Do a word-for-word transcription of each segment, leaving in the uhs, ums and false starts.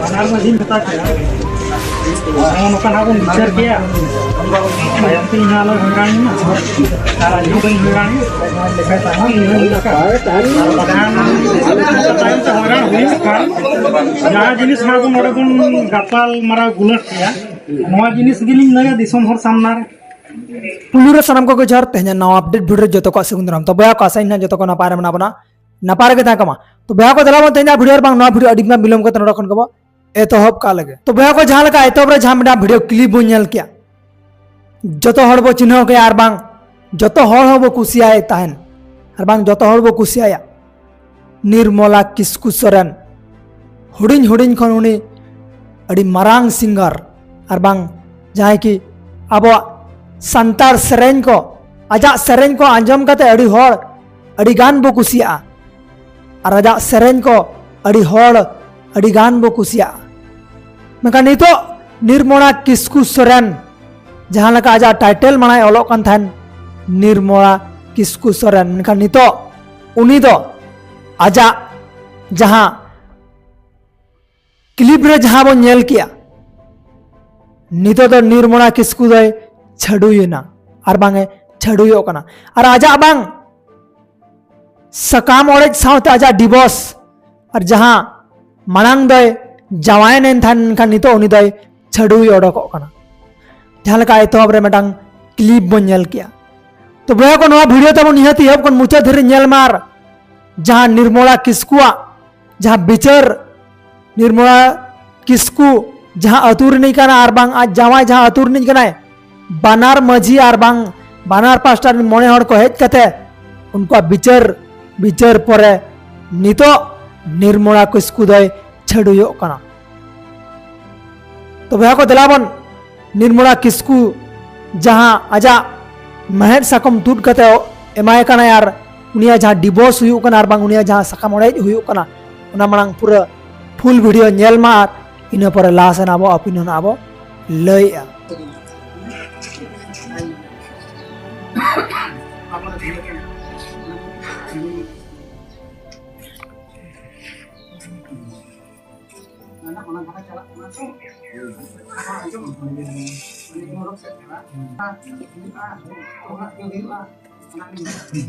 ᱵᱟᱱᱟᱨ ᱢᱟᱹᱡᱷᱤᱧ ᱢᱮᱛᱟ ᱠᱤᱱᱟ, ᱱᱚᱜᱼᱚ ᱱᱚᱝᱠᱟ ᱱᱟᱜ ᱵᱚᱱ ᱵᱤᱪᱟᱹᱨ ᱠᱮᱭᱟ, ᱛᱟᱭᱚᱢ ᱛᱮ ᱤᱧ ᱦᱚᱸ ᱟᱞᱚᱭ ᱦᱚᱭᱨᱟᱱᱤᱧ ᱢᱟ, ᱟᱨ ᱟᱡ ᱦᱚᱸ ᱵᱟᱹᱧ ᱦᱚᱭᱨᱟᱱᱤᱭᱟ, ᱛᱟᱭᱚᱢ ᱤᱧ ᱦᱚᱸ ᱤᱧ ᱞᱮᱠᱟ᱾ ᱟᱨ ᱵᱟᱠᱷᱟᱱ ᱛᱟᱭᱚᱢ ᱛᱮ ᱦᱚᱭᱨᱟᱱ ᱦᱩᱭᱩᱜ ᱠᱷᱟᱱ, ᱡᱟᱦᱟᱸ ᱡᱤᱱᱤᱥ ᱱᱚᱣᱟ ᱵᱚᱱ ᱱᱚᱰᱮ ᱵᱚᱱ ᱜᱟᱯᱟᱞ ᱢᱟᱨᱟᱣ ᱜᱩᱞᱟᱹᱴ ᱠᱮᱭᱟ, ᱱᱚᱣᱟ ᱡᱤᱱᱤᱥ ᱜᱮᱞᱤᱧ ᱞᱟᱹᱭᱟ ᱫᱤᱥᱚᱢ ᱦᱚᱲ ᱥᱟᱢᱱᱟ ᱨᱮ᱾ ᱯᱩᱭᱞᱩ ᱨᱮ ᱥᱟᱱᱟᱢ ᱠᱚᱜᱮ ᱡᱚᱦᱟᱨ᱾ ᱛᱮᱦᱮᱧᱟᱜ ᱱᱟᱣᱟ update video ᱨᱮ ᱡᱚᱛᱚ ᱠᱚᱣᱟᱜ ᱥᱟᱹᱜᱩᱱ ᱫᱟᱨᱟᱢ᱾ ᱛᱚ ᱵᱚᱭᱦᱟ ᱠᱚ, ᱟᱥᱟᱭᱟᱹᱧ ᱱᱟᱦᱟᱜ ᱡᱚᱛᱚ ᱠᱚ ᱱᱟᱯᱟᱭ ᱨᱮ ᱢᱮᱱᱟᱜ ᱵᱚᱱᱟ, ᱱᱟᱯᱟᱭ ᱨᱮᱜᱮ ᱛᱟᱦᱮᱸ ᱠᱚᱜ ᱢᱟ᱾ ᱛᱚ ᱵᱚᱭᱦᱟ ᱠᱚ, ᱫᱮᱞᱟ ᱵᱚᱱ ᱛᱮᱦᱮᱧᱟᱜ video ᱨᱮ ᱵᱟᱝ ᱱᱚᱣᱟ video ᱟᱹᱰᱤ ᱜᱟᱱ ᱵᱤᱞᱚᱢ ᱠᱟᱛᱮ ᱱᱚᱰᱮ ᱠᱷᱚᱱ ᱜᱮᱵᱚ ᱮᱛᱚᱦᱚᱵ ᱠᱟᱜ ᱞᱮᱜᱮ᱾ ᱛᱚ ᱵᱚᱭᱦᱟ ᱠᱚ, ᱡᱟᱦᱟᱸ ᱞᱮᱠᱟ ᱮᱛᱚᱦᱚᱵ ᱨᱮ ᱡᱟᱦᱟᱸ ᱢᱤᱫᱴᱟᱝ video clip ᱵᱚᱱ ᱧᱮᱞ ᱠᱮᱜᱼᱟ, ᱡᱚᱛᱚ ᱦᱚᱲ ᱵᱚ ᱪᱤᱱᱦᱟᱹᱣ ᱠᱮᱜᱼᱟ, ᱟᱨ ᱵᱟᱝ ᱡᱚᱛᱚ ᱦᱚᱲ ᱦᱚᱸᱵᱚ ᱠᱩᱥᱤᱭᱟᱭ ᱛᱟᱦᱮᱱ, ᱟᱨ ᱵᱟᱝ ᱡᱚᱛᱚ ᱦᱚᱲ ᱵᱚ ᱠᱩᱥᱤᱭᱟᱭᱟ ᱱᱤᱨᱢᱚᱞᱟ ᱠᱤᱥᱠᱩ ᱥᱚᱨᱮᱱ᱾ ᱦᱩᱰᱤᱧ ᱦᱩᱰᱤᱧ ᱠᱷᱚᱱ ᱩᱱᱤ ᱟᱹᱰᱤ ᱢᱟᱨᱟᱝ singer, ᱟᱨ ᱵᱟᱝ ᱡᱟᱦᱟᱸᱭ ᱠᱤ ᱟᱵᱚᱣᱟᱜ ᱥᱟᱱᱛᱟᱲ ᱥᱮᱨᱮᱧ ᱠᱚ, ᱟᱡᱟᱜ ᱥᱮᱨᱮᱧ ᱠᱚ ᱟᱸᱡᱚᱢ ᱠᱟᱛᱮ ᱟᱹᱰᱤ ᱦᱚᱲ ᱟᱹᱰᱤ ᱜᱟᱱ ᱵᱚ ᱠᱩᱥᱤᱭᱟᱜᱼᱟ, ᱟᱨ ᱟᱡᱟᱜ ᱥᱮᱨᱮᱧ ᱠᱚ ᱟᱹᱰᱤ ᱦᱚᱲ ᱟᱹᱰᱤ ᱜᱟᱱ ᱵᱚ ᱠᱩᱥᱤᱭᱟᱜᱼᱟ᱾ ᱢᱮᱱᱠᱷᱟᱱ ᱱᱤᱛᱚᱜ ᱱᱤᱨᱢᱚᱞᱟ ᱠᱤᱥᱠᱩ ᱥᱚᱨᱮᱱ, ᱡᱟᱦᱟᱸ ᱞᱮᱠᱟ ᱟᱡᱟᱜ title ᱢᱟᱲᱟᱝ ᱚᱞᱚᱜ ᱠᱟᱱ ᱛᱟᱦᱮᱱ ᱱᱤᱨᱢᱚᱞᱟ ᱠᱤᱥᱠᱩ ᱥᱚᱨᱮᱱ, ᱢᱮᱱᱠᱷᱟᱱ ᱱᱤᱛᱚᱜ ᱩᱱᱤ ᱫᱚ ᱟᱡᱟᱜ ᱡᱟᱦᱟᱸ clip ᱨᱮ ᱡᱟᱦᱟᱸ ᱵᱚᱱ ᱧᱮᱞ ᱠᱮᱜᱼᱟ, ᱱᱤᱛᱚᱜ ᱫᱚ ᱱᱤᱨᱢᱚᱞᱟ ᱠᱤᱥᱠᱩ ᱫᱚᱭ ᱪᱷᱟᱹᱰᱩᱭᱮᱱᱟ, ᱟᱨ ᱵᱟᱝ ᱮ ᱪᱷᱟᱹᱰᱩᱭᱚᱜ ᱠᱟᱱᱟ᱾ ᱟᱨ ᱟᱡᱟᱜ ᱵᱟᱝ ᱥᱟᱠᱟᱢ ᱚᱲᱮᱡ ᱥᱟᱶᱛᱮ ᱟᱡᱟᱜ divorce, ᱟᱨ ᱡᱟᱦᱟᱸ ᱢᱟᱲᱟᱝ ᱫᱚᱭ ᱡᱟᱶᱟᱭᱮᱱ ᱛᱟᱦᱮᱱ, ᱢᱮᱱᱠᱷᱟᱱ ᱱᱤᱛᱚᱜ ᱩᱱᱤ ᱫᱚᱭ ᱪᱷᱟᱹᱰᱩᱭ ᱚᱰᱚᱠᱚᱜ ᱠᱟᱱᱟ᱾ ᱡᱟᱦᱟᱸ ᱞᱮᱠᱟ ᱮᱛᱚᱦᱚᱵ ᱨᱮ ᱢᱤᱫᱴᱟᱝ clip ᱵᱚᱱ ᱧᱮᱞ ᱠᱮᱜᱼᱟ᱾ ᱛᱚ ᱵᱚᱭᱦᱟ ᱠᱚ, ᱱᱚᱣᱟ video ᱛᱟᱵᱚᱱ ᱱᱤᱦᱟᱹᱛ ᱮᱦᱚᱵ ᱠᱷᱚᱱ ᱢᱩᱪᱟᱹᱫ ᱫᱷᱟᱹᱨᱤᱡ ᱧᱮᱞ ᱢᱟ, ᱟᱨ ᱡᱟᱦᱟᱸ ᱱᱤᱨᱢᱚᱞᱟ ᱠᱤᱥᱠᱩᱣᱟᱜ ᱡᱟᱦᱟᱸ ᱵᱤᱪᱟᱹᱨ, ᱱᱤᱨᱢᱚᱞᱟ ᱠᱤᱥᱠᱩ ᱡᱟᱦᱟᱸ ᱟᱹᱛᱩ ᱨᱤᱱᱤᱡ ᱠᱟᱱᱟ ᱟᱨ ᱵᱟᱝ ᱟᱡ ᱡᱟᱶᱟᱭ ᱡᱟᱦᱟᱸ ᱟᱹᱛᱩ ᱨᱤᱱᱤᱡ ᱠᱟᱱᱟᱭ, ᱵᱟᱱᱟᱨ ᱢᱟᱹᱡᱷᱤ ᱟᱨ ᱵᱟᱝ ᱵᱟᱱᱟᱨ ᱯᱟᱥᱴᱟ ᱨᱤᱱ ᱢᱚᱬᱮ ᱦᱚᱲ ᱠᱚ ᱦᱮᱡ ᱠᱟᱛᱮ ᱩᱱᱠᱩᱣᱟᱜ ᱵᱤᱪᱟᱹᱨ, ᱵᱤᱪᱟᱹᱨ ᱯᱚᱨᱮ ᱱᱤᱛᱚᱜ ᱱᱤᱨᱢᱚᱞᱟ ᱠᱤᱥᱠᱩ ᱫᱚᱭ ᱪᱷᱟᱹᱰᱩᱭᱚᱜ ᱠᱟᱱᱟ᱾ ᱛᱚ ᱵᱚᱭᱦᱟ ᱠᱚ, ᱫᱮᱞᱟ ᱵᱚᱱ ᱱᱤᱨᱢᱚᱞᱟ ᱠᱤᱥᱠᱩ ᱡᱟᱦᱟᱸ ᱟᱡᱟᱜ ᱢᱮᱲᱦᱮᱫ ᱥᱟᱠᱚᱢ ᱛᱩᱫ ᱠᱟᱛᱮ ᱮᱢᱟᱭ ᱠᱟᱱᱟᱭ ᱟᱨ ᱩᱱᱤᱭᱟᱜ ᱡᱟᱦᱟᱸ divorce ᱦᱩᱭᱩᱜ ᱠᱟᱱᱟ ᱟᱨ ᱵᱟᱝ ᱩᱱᱤᱭᱟᱜ ᱡᱟᱦᱟᱸ ᱥᱟᱠᱟᱢ ᱚᱲᱮᱡ ᱦᱩᱭᱩᱜ ᱠᱟᱱᱟ, ᱚᱱᱟ ᱢᱟᱲᱟᱝ ᱯᱩᱨᱟᱹ full video ᱧᱮᱞ ᱢᱟ ᱟᱨ ᱤᱱᱟᱹ ᱯᱚᱨᱮ ᱞᱟᱦᱟ ᱥᱮᱱ ᱟᱵᱚ opinion ᱟᱵᱚ ᱞᱟᱹᱭᱮᱜᱼᱟ᱾ ᱚᱱᱟ ᱫᱷᱟᱨᱟ ᱪᱟᱞᱟᱜ ᱠᱟᱱᱟ ᱛᱚ᱾ ᱟᱸᱡᱚᱢᱚᱜ ᱠᱟᱱᱟ᱾ ᱢᱚᱨᱚᱠ ᱥᱮᱫ ᱠᱟᱱᱟ᱾ ᱦᱩᱭᱩᱜᱼᱟ, ᱦᱩᱭᱩᱜᱼᱟ, ᱚᱱᱟ ᱜᱮ᱾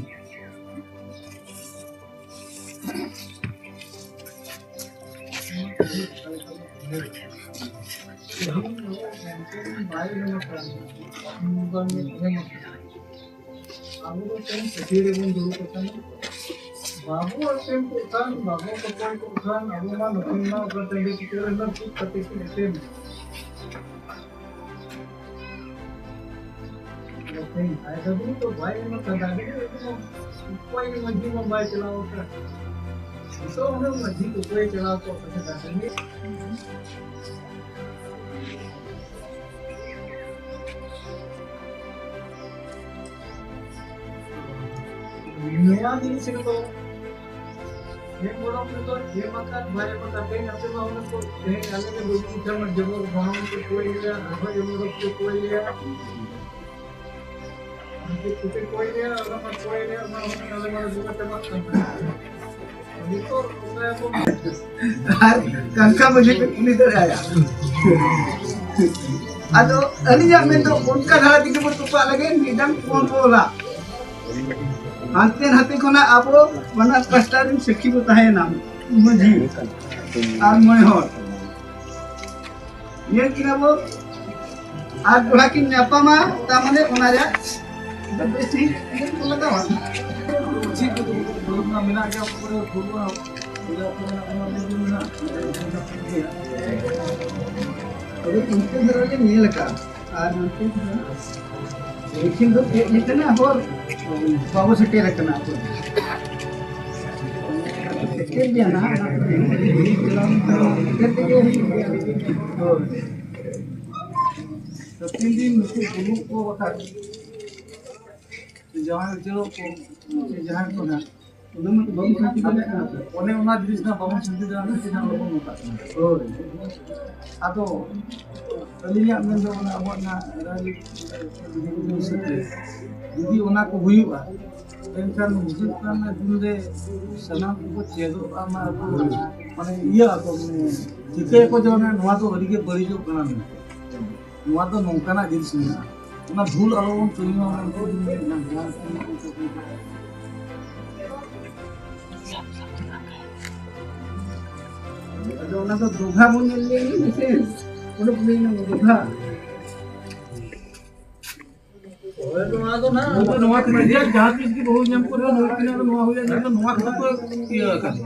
ᱟᱵᱚ ᱫᱚ ᱛᱮᱦᱮᱧ ᱯᱟᱹᱴᱭᱟᱹ ᱨᱮᱵᱚᱱ ᱫᱩᱲᱩᱵ ᱟᱠᱟᱱᱟ᱾ ᱵᱟᱵᱚ ᱮᱯᱮᱢ ᱠᱚᱜ ᱠᱷᱟᱱ, ᱵᱟᱵᱚ ᱛᱚᱯᱚᱞ ᱠᱚᱜ ᱠᱷᱟᱱ, ᱟᱵᱚ ᱢᱟ ᱱᱩᱠᱤᱱ ᱢᱟ ᱚᱠᱟ ᱴᱟᱺᱰᱤ ᱴᱤᱠᱟᱹ ᱨᱮ ᱦᱩᱱᱟᱹᱝ ᱪᱮᱫ ᱠᱷᱟᱹᱛᱤᱨ ᱠᱤᱱ ᱮᱯᱮᱢ? ᱟᱫᱚ ᱛᱮᱦᱮᱧ ᱟᱡ ᱫᱟᱫᱩ ᱫᱚ ᱵᱟᱭ ᱮᱢ ᱟᱠᱟᱫᱟ, ᱟᱫᱚ ᱚᱠᱚᱭ ᱜᱮ ᱢᱟᱹᱡᱷᱤ ᱢᱟ ᱵᱟᱭ ᱪᱟᱞᱟᱣ ᱟᱠᱟᱱ᱾ ᱱᱤᱛᱚᱜ ᱦᱩᱱᱟᱹᱝ ᱢᱟᱹᱡᱷᱤ ᱠᱚ ᱚᱠᱚᱭ ᱪᱟᱞᱟᱣ ᱠᱚᱜ ᱠᱟᱱᱟ, ᱫᱟᱫᱩ? ᱱᱚᱣᱟ ᱡᱤᱱᱤᱥ ᱨᱮᱫᱚ ᱮᱢ ᱜᱚᱲᱚ ᱨᱮᱫᱚ ᱮᱢ ᱟᱠᱟᱫ ᱵᱟᱭ ᱮᱢ ᱟᱠᱟᱫ, ᱛᱮᱦᱮᱧ ᱟᱯᱮ ᱢᱟ ᱚᱱᱟ ᱠᱚ, ᱛᱮᱦᱮᱧ ᱟᱞᱮ ᱞᱮ ᱵᱟᱹᱜᱤ ᱠᱟᱱᱟ, ᱡᱮᱢᱚᱱ ᱜᱚᱱᱚᱝ ᱯᱮ ᱠᱚᱭ ᱞᱮᱭᱟ, ᱟᱨᱦᱚᱸ ᱮᱢ ᱜᱚᱲᱚ ᱯᱮ ᱠᱚᱭ ᱞᱮᱭᱟ᱾ ᱩᱱᱠᱩ ᱠᱚᱯᱮ ᱠᱚᱭ ᱞᱮᱭᱟ, ᱚᱱᱟ ᱢᱟ ᱠᱚᱭ ᱞᱮᱭᱟ, ᱚᱱᱟ ᱦᱚᱸ ᱟᱞᱮ ᱢᱟ ᱵᱩᱡᱷᱟᱹᱣ ᱪᱟᱵᱟᱜ ᱠᱟᱱ ᱛᱟᱦᱮᱸᱫ᱾ ᱟᱨ ᱠᱟᱱᱠᱟ ᱢᱟᱹᱡᱷᱤ ᱯᱮ ᱠᱩᱞᱤ ᱫᱟᱲᱮᱭᱟᱭᱟ᱾ ᱟᱫᱚ ᱟᱹᱞᱤᱧᱟᱜ ᱢᱮᱱ ᱫᱚ ᱚᱱᱠᱟ ᱫᱷᱟᱨᱟ ᱛᱮᱜᱮ ᱵᱚ ᱛᱚᱯᱟᱜ ᱞᱟᱹᱜᱤᱫ ᱢᱤᱫᱴᱟᱝ ᱯᱚᱱ ᱵᱚ ᱚᱞᱟ᱾ ᱦᱟᱱᱛᱮ ᱱᱟᱛᱮ ᱠᱷᱚᱱᱟᱜ ᱟᱵᱚ ᱵᱟᱱᱟᱨ ᱯᱟᱥᱴᱟ ᱨᱮᱱ ᱥᱟᱹᱠᱷᱤ ᱵᱚ ᱛᱟᱦᱮᱸᱭᱮᱱᱟ, ᱢᱟᱹᱡᱷᱤ ᱟᱨ ᱢᱚᱬᱮ ᱦᱚᱲ᱾ ᱧᱮᱞ ᱠᱤᱱᱟ ᱵᱚ, ᱟᱨ ᱫᱚᱦᱲᱟ ᱠᱤᱱ ᱧᱟᱯᱟᱢᱟ, ᱛᱟᱨ ᱢᱟᱱᱮ ᱚᱱᱟ ᱨᱮᱭᱟᱜ ᱵᱮᱥ ᱴᱷᱤᱠ ᱤᱭᱟᱹ ᱠᱚ ᱞᱟᱜᱟᱣᱟ᱾ ᱪᱮᱫ ᱠᱚ ᱫᱩᱨᱜ ᱢᱮᱱᱟᱜ ᱜᱮᱭᱟ, ᱚᱠᱟ ᱠᱚᱨᱮ ᱫᱩᱨᱜ ᱢᱮᱱᱟᱜ ᱜᱮᱭᱟ? ᱟᱫᱚ ᱤᱱᱠᱟᱹ ᱫᱷᱟᱨᱟ ᱜᱮ ᱧᱮᱞ ᱟᱠᱟᱫᱼᱟ᱾ ᱟᱨ ᱱᱚᱛᱮ ᱫᱚ ᱞᱮᱠᱤᱱ ᱫᱚ ᱪᱮᱫ ᱞᱮᱠᱟᱱᱟᱜ ᱦᱚᱨ ᱵᱟᱵᱚ ᱥᱮᱴᱮᱨ ᱟᱠᱟᱱᱟ ᱟᱵᱚ ᱫᱚ᱾ ᱥᱮᱴᱮᱨ ᱜᱮᱭᱟ ᱱᱟᱦᱟᱜ, ᱚᱱᱟ ᱠᱚᱫᱚ ᱥᱮᱴᱮᱨ ᱛᱮᱜᱮ ᱦᱩᱭᱩᱜ ᱜᱮᱭᱟ᱾ ᱦᱳᱭ᱾ ᱛᱚ ᱛᱤᱱ ᱫᱤᱱ ᱱᱩᱠᱩ ᱵᱟᱹᱱᱩᱜ ᱠᱚ ᱵᱟᱠᱷᱟᱡ, ᱡᱟᱶᱟᱭ ᱩᱪᱟᱹᱲᱚᱜ ᱠᱚ, ᱥᱮ ᱡᱟᱦᱟᱸᱭ ᱠᱚ ᱱᱟᱦᱟᱜ, ᱚᱱᱟ ᱢᱟ ᱵᱟᱵᱚᱱ ᱥᱟᱱᱛᱤ ᱫᱟᱲᱮᱭᱟᱜ ᱠᱟᱱᱟ ᱛᱚ᱾ ᱚᱱᱮ ᱚᱱᱟ ᱡᱤᱱᱤᱥ ᱫᱚ ᱵᱟᱵᱚᱱ ᱥᱟᱱᱛᱤ ᱫᱟᱲᱮᱭᱟᱜ ᱠᱟᱱᱟ, ᱪᱮᱫᱟᱜ ᱵᱟᱵᱚᱱ ᱢᱮᱛᱟᱜ ᱠᱟᱱᱟ? ᱦᱳᱭ᱾ ᱟᱫᱚ ᱟᱹᱞᱤᱧᱟᱜ ᱢᱮᱱ ᱫᱚ ᱚᱱᱟ ᱟᱵᱚᱣᱟᱜ ᱚᱱᱟ ᱨᱟᱡᱽ ᱦᱤᱥᱟᱹᱵ ᱛᱮ ᱡᱩᱫᱤ ᱚᱱᱟ ᱠᱚ ᱦᱩᱭᱩᱜᱼᱟ, ᱮᱱᱠᱷᱟᱱ ᱦᱤᱡᱩᱜ ᱠᱟᱱ ᱫᱤᱱ ᱨᱮ ᱥᱟᱱᱟᱢ ᱠᱚᱠᱚ ᱪᱮᱫᱚᱜᱼᱟ, ᱢᱟ ᱟᱵᱚ ᱢᱟᱱᱮ ᱤᱭᱟᱹ ᱟᱠᱚ, ᱢᱟᱱᱮ ᱴᱷᱤᱠᱟᱹᱭᱟᱠᱚ ᱡᱮ ᱢᱟᱱᱮ ᱱᱚᱣᱟ ᱫᱚ ᱟᱹᱰᱤᱜᱮ ᱵᱟᱹᱲᱤᱡᱚᱜ ᱠᱟᱱᱟ ᱢᱮᱱᱛᱮ᱾ ᱱᱚᱣᱟ ᱫᱚ ᱱᱚᱝᱠᱟᱱᱟᱜ ᱡᱤᱱᱤᱥ ᱢᱮᱱᱟᱜᱼᱟ, ᱚᱱᱟ ᱵᱷᱩᱞ ᱟᱞᱚ ᱵᱚᱱ ᱠᱟᱹᱢᱤ ᱢᱟ, ᱚᱱᱟ ᱵᱷᱩᱞ ᱡᱤᱱᱤᱥ ᱢᱮᱱᱟᱜᱼᱟ᱾ ᱟᱫᱚ ᱚᱱᱟ ᱫᱚ ᱫᱚᱜᱷᱟ ᱵᱚᱱ ᱧᱮᱞ ᱞᱮᱭᱟ, ᱦᱮᱸ ᱥᱮ? ᱚᱸᱰᱮ ᱠᱚ ᱞᱟᱹᱭᱟ ᱫᱚᱜᱷᱟ᱾ ᱱᱚᱣᱟ ᱫᱚ ᱱᱟᱦᱟᱜ ᱱᱚᱣᱟ ᱠᱷᱟᱹᱛᱤᱨ ᱜᱮ ᱡᱟᱦᱟᱸ ᱛᱤᱥ ᱜᱮ ᱵᱟᱹᱦᱩ ᱧᱟᱢ ᱠᱚᱨᱮ ᱱᱚᱣᱟ ᱠᱤᱱ ᱟᱫᱚ ᱱᱚᱣᱟ ᱠᱷᱟᱹᱛᱤᱨ ᱠᱚ ᱤᱭᱟᱹ ᱟᱠᱟᱱᱟ᱾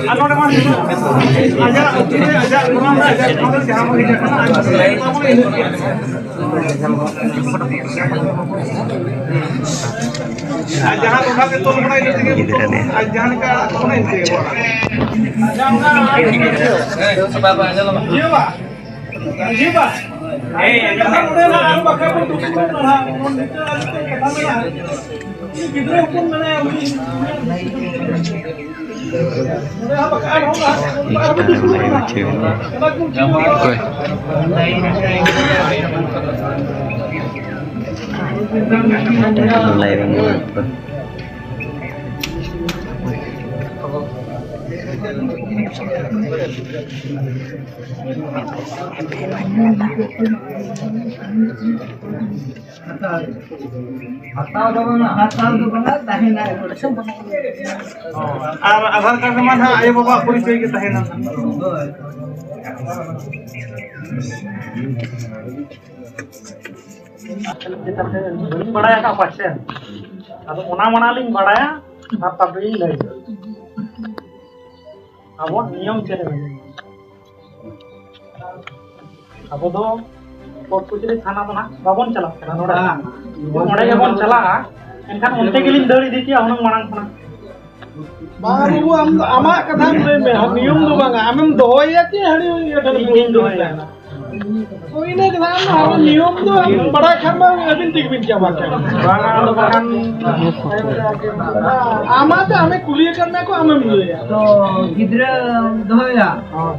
ᱟᱨ ᱱᱚᱰᱮ ᱢᱟ ᱟᱡᱟᱜ ᱟᱹᱛᱩ ᱨᱮ, ᱟᱡᱟᱜ ᱜᱚᱱᱚᱝ ᱨᱮ, ᱟᱡᱟᱜ ᱜᱚᱱᱚᱝ ᱨᱮ ᱡᱟᱦᱟᱸ ᱵᱚᱱ ᱤᱫᱤ ᱠᱮᱫᱟ᱾ ᱟᱨ ᱡᱟᱦᱟᱸ ᱴᱚᱴᱷᱟ ᱜᱮ ᱛᱚᱞ ᱠᱟᱱᱟ, ᱤᱱᱟᱹ ᱛᱮᱜᱮ ᱜᱤᱫᱽᱨᱟᱹ ᱨᱮ᱾ ᱟᱨ ᱡᱟᱦᱟᱸ ᱞᱮᱠᱟ ᱟᱲᱟᱜ ᱠᱚ ᱠᱟᱱᱟ, ᱤᱱᱠᱟᱹ ᱜᱮ ᱵᱚᱱ ᱟᱲᱟᱜᱟ᱾ ᱤᱭᱟᱹ ᱵᱟ᱾ ᱤᱭᱟᱹ ᱵᱟ᱾ ᱦᱮᱸ, ᱟᱨ ᱱᱚᱰᱮ ᱱᱟᱜ ᱟᱨ ᱵᱟᱠᱷᱟᱱ ᱵᱚᱱ ᱫᱩᱯᱲᱩᱵ ᱠᱟᱱᱟ ᱱᱟᱜ᱾ ᱱᱚᱰᱮ ᱢᱤᱫᱴᱟᱝ ᱟᱨ ᱢᱤᱫᱴᱟᱝ ᱠᱟᱛᱷᱟ ᱢᱮᱱᱟᱜᱼᱟ᱾ ᱩᱱᱤ ᱜᱤᱫᱽᱨᱟᱹ ᱦᱚᱯᱚᱱ ᱢᱮᱱᱟᱭᱟ, ᱩᱱᱤ ᱱᱚᱰᱮ ᱦᱟᱸᱜ ᱵᱟᱠᱷᱟᱱ ᱦᱚᱸ ᱱᱟᱜ ᱟᱨ ᱵᱚᱱ ᱫᱩᱯᱲᱩᱵ ᱠᱟᱱᱟ᱾ ᱚᱱᱟ ᱠᱚ ᱚᱠᱚᱭ? ᱞᱟᱭᱤᱵ ᱢᱮᱱᱟᱜ ᱠᱚᱣᱟ᱾ ᱦᱟᱛᱟᱣ ᱫᱚ ᱵᱟᱝᱟ, ᱦᱟᱛᱟᱣ ᱫᱚ ᱵᱟᱝᱟ, ᱛᱟᱦᱮᱱᱟ᱾ ᱟᱨ ᱟᱫᱷᱟᱨ ᱠᱟᱨᱰ ᱨᱮᱢᱟ ᱱᱟᱦᱟᱜ ᱟᱭᱳ ᱵᱟᱵᱟᱣᱟᱜ ᱯᱚᱨᱤᱪᱚᱭ ᱜᱮ ᱛᱟᱦᱮᱱᱟ᱾ ᱦᱳᱭ᱾ ᱪᱮᱛᱟᱱ ᱛᱮ ᱵᱟᱹᱞᱤᱧ ᱵᱟᱲᱟᱭ ᱟᱠᱟᱫ ᱯᱟᱪᱷᱮ, ᱟᱫᱚ ᱚᱱᱟ ᱢᱟᱲᱟᱝ ᱞᱤᱧ ᱵᱟᱲᱟᱭᱟ, ᱟᱨ ᱛᱟᱨᱯᱚᱨᱮ ᱞᱤᱧ ᱞᱟᱹᱭᱟ᱾ ᱟᱵᱚᱣᱟᱜ ᱱᱤᱭᱚᱢ ᱪᱮᱫ ᱞᱮᱠᱟ? ᱟᱵᱚ ᱫᱚ ᱠᱳᱨᱴ ᱠᱚᱪᱟᱹᱨᱤ ᱛᱷᱟᱱᱟ ᱫᱚ ᱱᱟᱦᱟᱜ ᱵᱟᱵᱚᱱ ᱪᱟᱞᱟᱜ ᱠᱟᱱᱟ ᱱᱚᱰᱮ᱾ ᱵᱟᱝ᱾ ᱚᱸᱰᱮ ᱜᱮᱵᱚᱱ ᱪᱟᱞᱟᱜᱼᱟ, ᱮᱱᱠᱷᱟᱱ ᱚᱱᱛᱮ ᱜᱮᱞᱤᱧ ᱫᱟᱹᱲ ᱤᱫᱤ ᱠᱮᱭᱟ ᱦᱩᱱᱟᱹᱝ ᱢᱟᱲᱟᱝ ᱠᱷᱚᱱᱟᱜ᱾ ᱵᱟᱝ ᱵᱟᱹᱵᱩ, ᱟᱢ ᱫᱚ ᱟᱢᱟᱜ ᱠᱟᱛᱷᱟᱢ ᱞᱟᱹᱭ ᱢᱮ, ᱱᱤᱭᱚᱢ ᱫᱚ ᱵᱟᱝᱟ, ᱟᱢᱮᱢ ᱫᱚᱦᱚᱭᱮᱭᱟ ᱪᱮ ᱦᱟᱹᱱᱤ ᱤᱭᱟᱹ ᱴᱷᱮᱱ ᱤᱧ ᱜᱤᱧ ᱫᱚᱦᱚᱭᱮᱭᱟ᱾ ᱦᱳᱭ, ᱤᱱᱟᱹ ᱜᱮ ᱱᱟᱦᱟᱜ, ᱟᱢ ᱫᱚ ᱱᱤᱭᱚᱢ ᱫᱚ ᱵᱟᱲᱟᱭ ᱠᱷᱟᱱ ᱢᱟ ᱟᱹᱵᱤᱱ ᱛᱮᱜᱮ ᱵᱤᱱ ᱪᱟᱵᱟ ᱠᱮᱭᱟ᱾ ᱵᱟᱝᱟ, ᱟᱫᱚ ᱵᱟᱠᱷᱟᱱ ᱟᱢᱟᱜ ᱫᱚ ᱟᱢᱮ ᱠᱩᱞᱤ ᱟᱠᱟᱫ ᱢᱮᱭᱟ ᱠᱚ, ᱟᱢᱮᱢ ᱞᱟᱹᱭᱟ᱾ ᱛᱚ ᱜᱤᱫᱽᱨᱟᱹ ᱫᱚᱦᱚᱭᱟ᱾ ᱦᱳᱭ᱾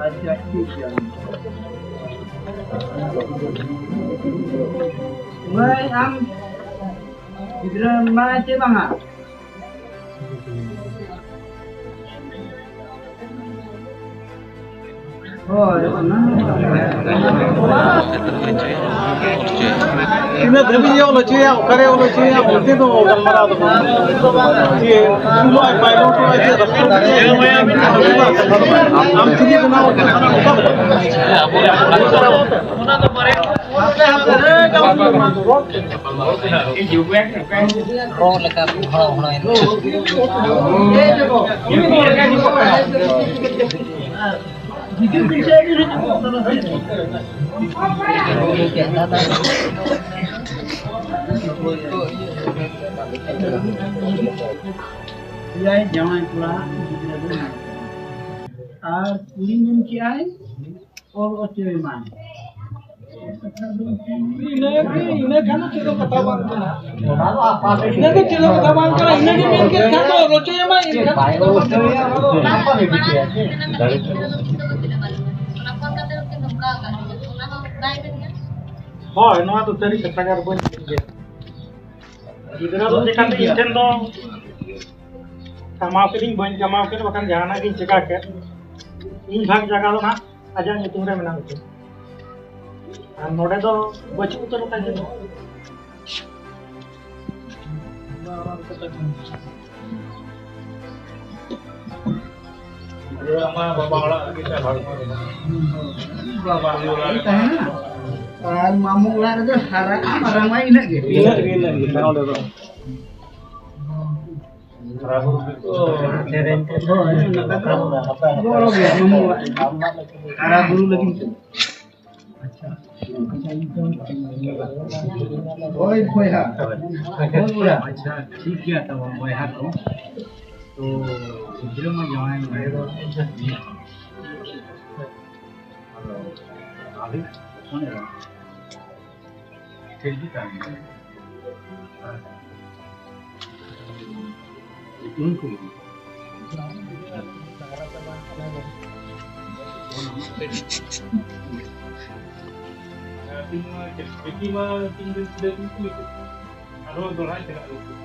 ᱟᱪᱪᱷᱟ, ᱴᱷᱤᱠ ᱜᱮᱭᱟ᱾ ᱵᱷᱟᱹᱭ, ᱟᱢ ᱜᱤᱫᱽᱨᱟᱹ ᱢᱮᱱᱟᱭ ᱪᱮ ᱵᱟᱝᱟ? ᱦᱳᱭ, ᱚᱱᱟ᱾ ᱛᱤᱱᱟᱹᱜ ᱫᱷᱟᱹᱵᱤᱡ ᱮ ᱚᱞ ᱦᱚᱪᱚᱭᱟ, ᱚᱠᱟᱨᱮ ᱚᱞ ᱦᱚᱪᱚᱭᱟ, ᱚᱱᱛᱮ ᱫᱚ ᱜᱟᱞᱢᱟᱨᱟᱣ ᱫᱚ ᱵᱟᱝ᱾ ᱡᱮ ᱩᱱᱤ ᱫᱚ ᱟᱡ ᱯᱟᱭᱞᱚᱴᱚᱜᱼᱟᱭ, ᱡᱮ ᱨᱟᱹᱥᱠᱟᱹ ᱛᱮ ᱟᱢ ᱪᱤᱞᱤ ᱵᱮᱱᱟᱣ ᱟᱠᱟᱱᱟ, ᱚᱱᱠᱟ ᱫᱚ ᱵᱟᱝ᱾ ᱨᱚ ᱞᱮᱠᱟ ᱦᱚᱲ ᱦᱚᱲ ᱮᱭᱟᱭ ᱡᱟᱶᱟᱭ ᱠᱚᱲᱟ ᱜᱤᱫᱽᱨᱟᱹ ᱫᱚ ᱢᱮᱱᱟᱜ ᱠᱚᱣᱟ᱾ ᱟᱨ ᱠᱩᱲᱤ ᱢᱮᱱ ᱠᱮᱜᱼᱟᱭ, ᱚᱞ ᱦᱚᱪᱚᱭ ᱢᱟᱭ᱾ ᱤᱱᱟᱹ ᱜᱮ, ᱤᱱᱟᱹ ᱠᱷᱟᱱ ᱫᱚ ᱪᱮᱫ ᱦᱚᱸ ᱠᱟᱛᱷᱟ ᱵᱟᱝ ᱠᱟᱱᱟ᱾ ᱤᱱᱟᱹ ᱫᱚ ᱪᱮᱫ ᱦᱚᱸ ᱠᱟᱛᱷᱟ ᱵᱟᱝ ᱠᱟᱱᱟ᱾ ᱤᱱᱟᱹ ᱜᱮ ᱢᱮᱱ ᱠᱮᱫ ᱠᱷᱟᱱ ᱫᱚ ᱚᱞ ᱦᱚᱪᱚᱭ ᱢᱟᱭ, ᱮᱱᱠᱷᱟᱱ ᱫᱚ ᱪᱮᱫ ᱦᱚᱸ ᱵᱟᱝ ᱠᱟᱱᱟ᱾ ᱦᱳᱭ, ᱱᱚᱣᱟ ᱫᱚ ᱥᱟᱹᱨᱤ ᱠᱟᱛᱷᱟ ᱜᱮ, ᱟᱨ ᱵᱟᱹᱧ ᱞᱟᱹᱭ ᱜᱮᱭᱟ᱾ ᱜᱤᱫᱽᱨᱟᱹ ᱫᱚ ᱪᱮᱠᱟᱛᱮ ᱤᱧ ᱴᱷᱮᱱ ᱫᱚ ᱠᱟᱢᱟᱣ ᱠᱮᱫᱤᱧ, ᱵᱟᱹᱧ ᱠᱟᱢᱟᱣ ᱠᱮᱫ, ᱵᱟᱠᱷᱟᱱ ᱡᱟᱦᱟᱱᱟᱜ ᱜᱤᱧ ᱪᱮᱠᱟ ᱠᱮᱫ, ᱤᱧ ᱵᱷᱟᱜᱽ ᱡᱟᱭᱜᱟ ᱫᱚ ᱱᱟᱦᱟᱜ ᱟᱡᱟᱜ ᱧᱩᱛᱩᱢ ᱨᱮ ᱢᱮᱱᱟᱜ ᱩᱛᱟᱹᱨ᱾ ᱟᱨ ᱱᱚᱰᱮ ᱫᱚ ᱵᱟᱹᱪᱩᱜ ᱩᱛᱟᱹᱨ ᱟᱠᱟᱫ ᱡᱮ᱾ ᱟᱢᱟᱜ ᱵᱟᱵᱟ ᱚᱲᱟᱜ ᱨᱮᱜᱮ ᱪᱟᱞᱟᱣ ᱦᱩᱭ ᱞᱮᱱᱟ᱾ ᱵᱟᱵᱟ ᱚᱲᱟᱜ ᱨᱮ ᱛᱟᱦᱮᱱᱟ᱾ ᱟᱨ ᱢᱟᱢᱩ ᱚᱲᱟᱜ ᱨᱮᱫᱚ ᱦᱟᱨᱟ ᱢᱟᱨᱟᱝ ᱢᱟ ᱤᱱᱟᱹᱜ ᱜᱮ᱾ ᱤᱱᱟᱹᱜ ᱜᱮ, ᱤᱱᱟᱹᱜ ᱜᱮ ᱚᱸᱰᱮ ᱫᱚ᱾ ᱦᱳᱭ, ᱱᱚᱝᱠᱟ ᱫᱚ ᱜᱚᱲᱚ ᱜᱮ ᱢᱟᱢᱩ ᱚᱲᱟᱜ ᱨᱮ᱾ ᱦᱟᱨᱟ ᱵᱩᱨᱩ ᱞᱟᱹᱜᱤᱫ ᱛᱮ᱾ ᱟᱪᱪᱷᱟ᱾ ᱦᱳᱭ ᱵᱚᱭᱦᱟ᱾ ᱟᱪᱪᱷᱟ, ᱴᱷᱤᱠ ᱜᱮᱭᱟ ᱛᱚᱵᱮ ᱵᱚᱭᱦᱟ ᱠᱚ᱾ ᱛᱚ ᱜᱤᱫᱽᱨᱟᱹ ᱢᱟ ᱡᱟᱶᱟᱭ ᱮᱱᱟᱭ᱾ ᱟᱫᱚ ᱟᱹᱰᱤ ᱯᱷᱳᱱ ᱮᱫᱟ᱾ ᱴᱷᱤᱠ ᱜᱮ ᱛᱟᱦᱮᱸ ᱠᱟᱱᱟ᱾ ᱩᱱᱠᱩ ᱟᱨᱦᱚᱸ ᱫᱚᱦᱲᱟ ᱪᱟᱞᱟᱜ ᱞᱟᱹᱜᱤᱫ᱾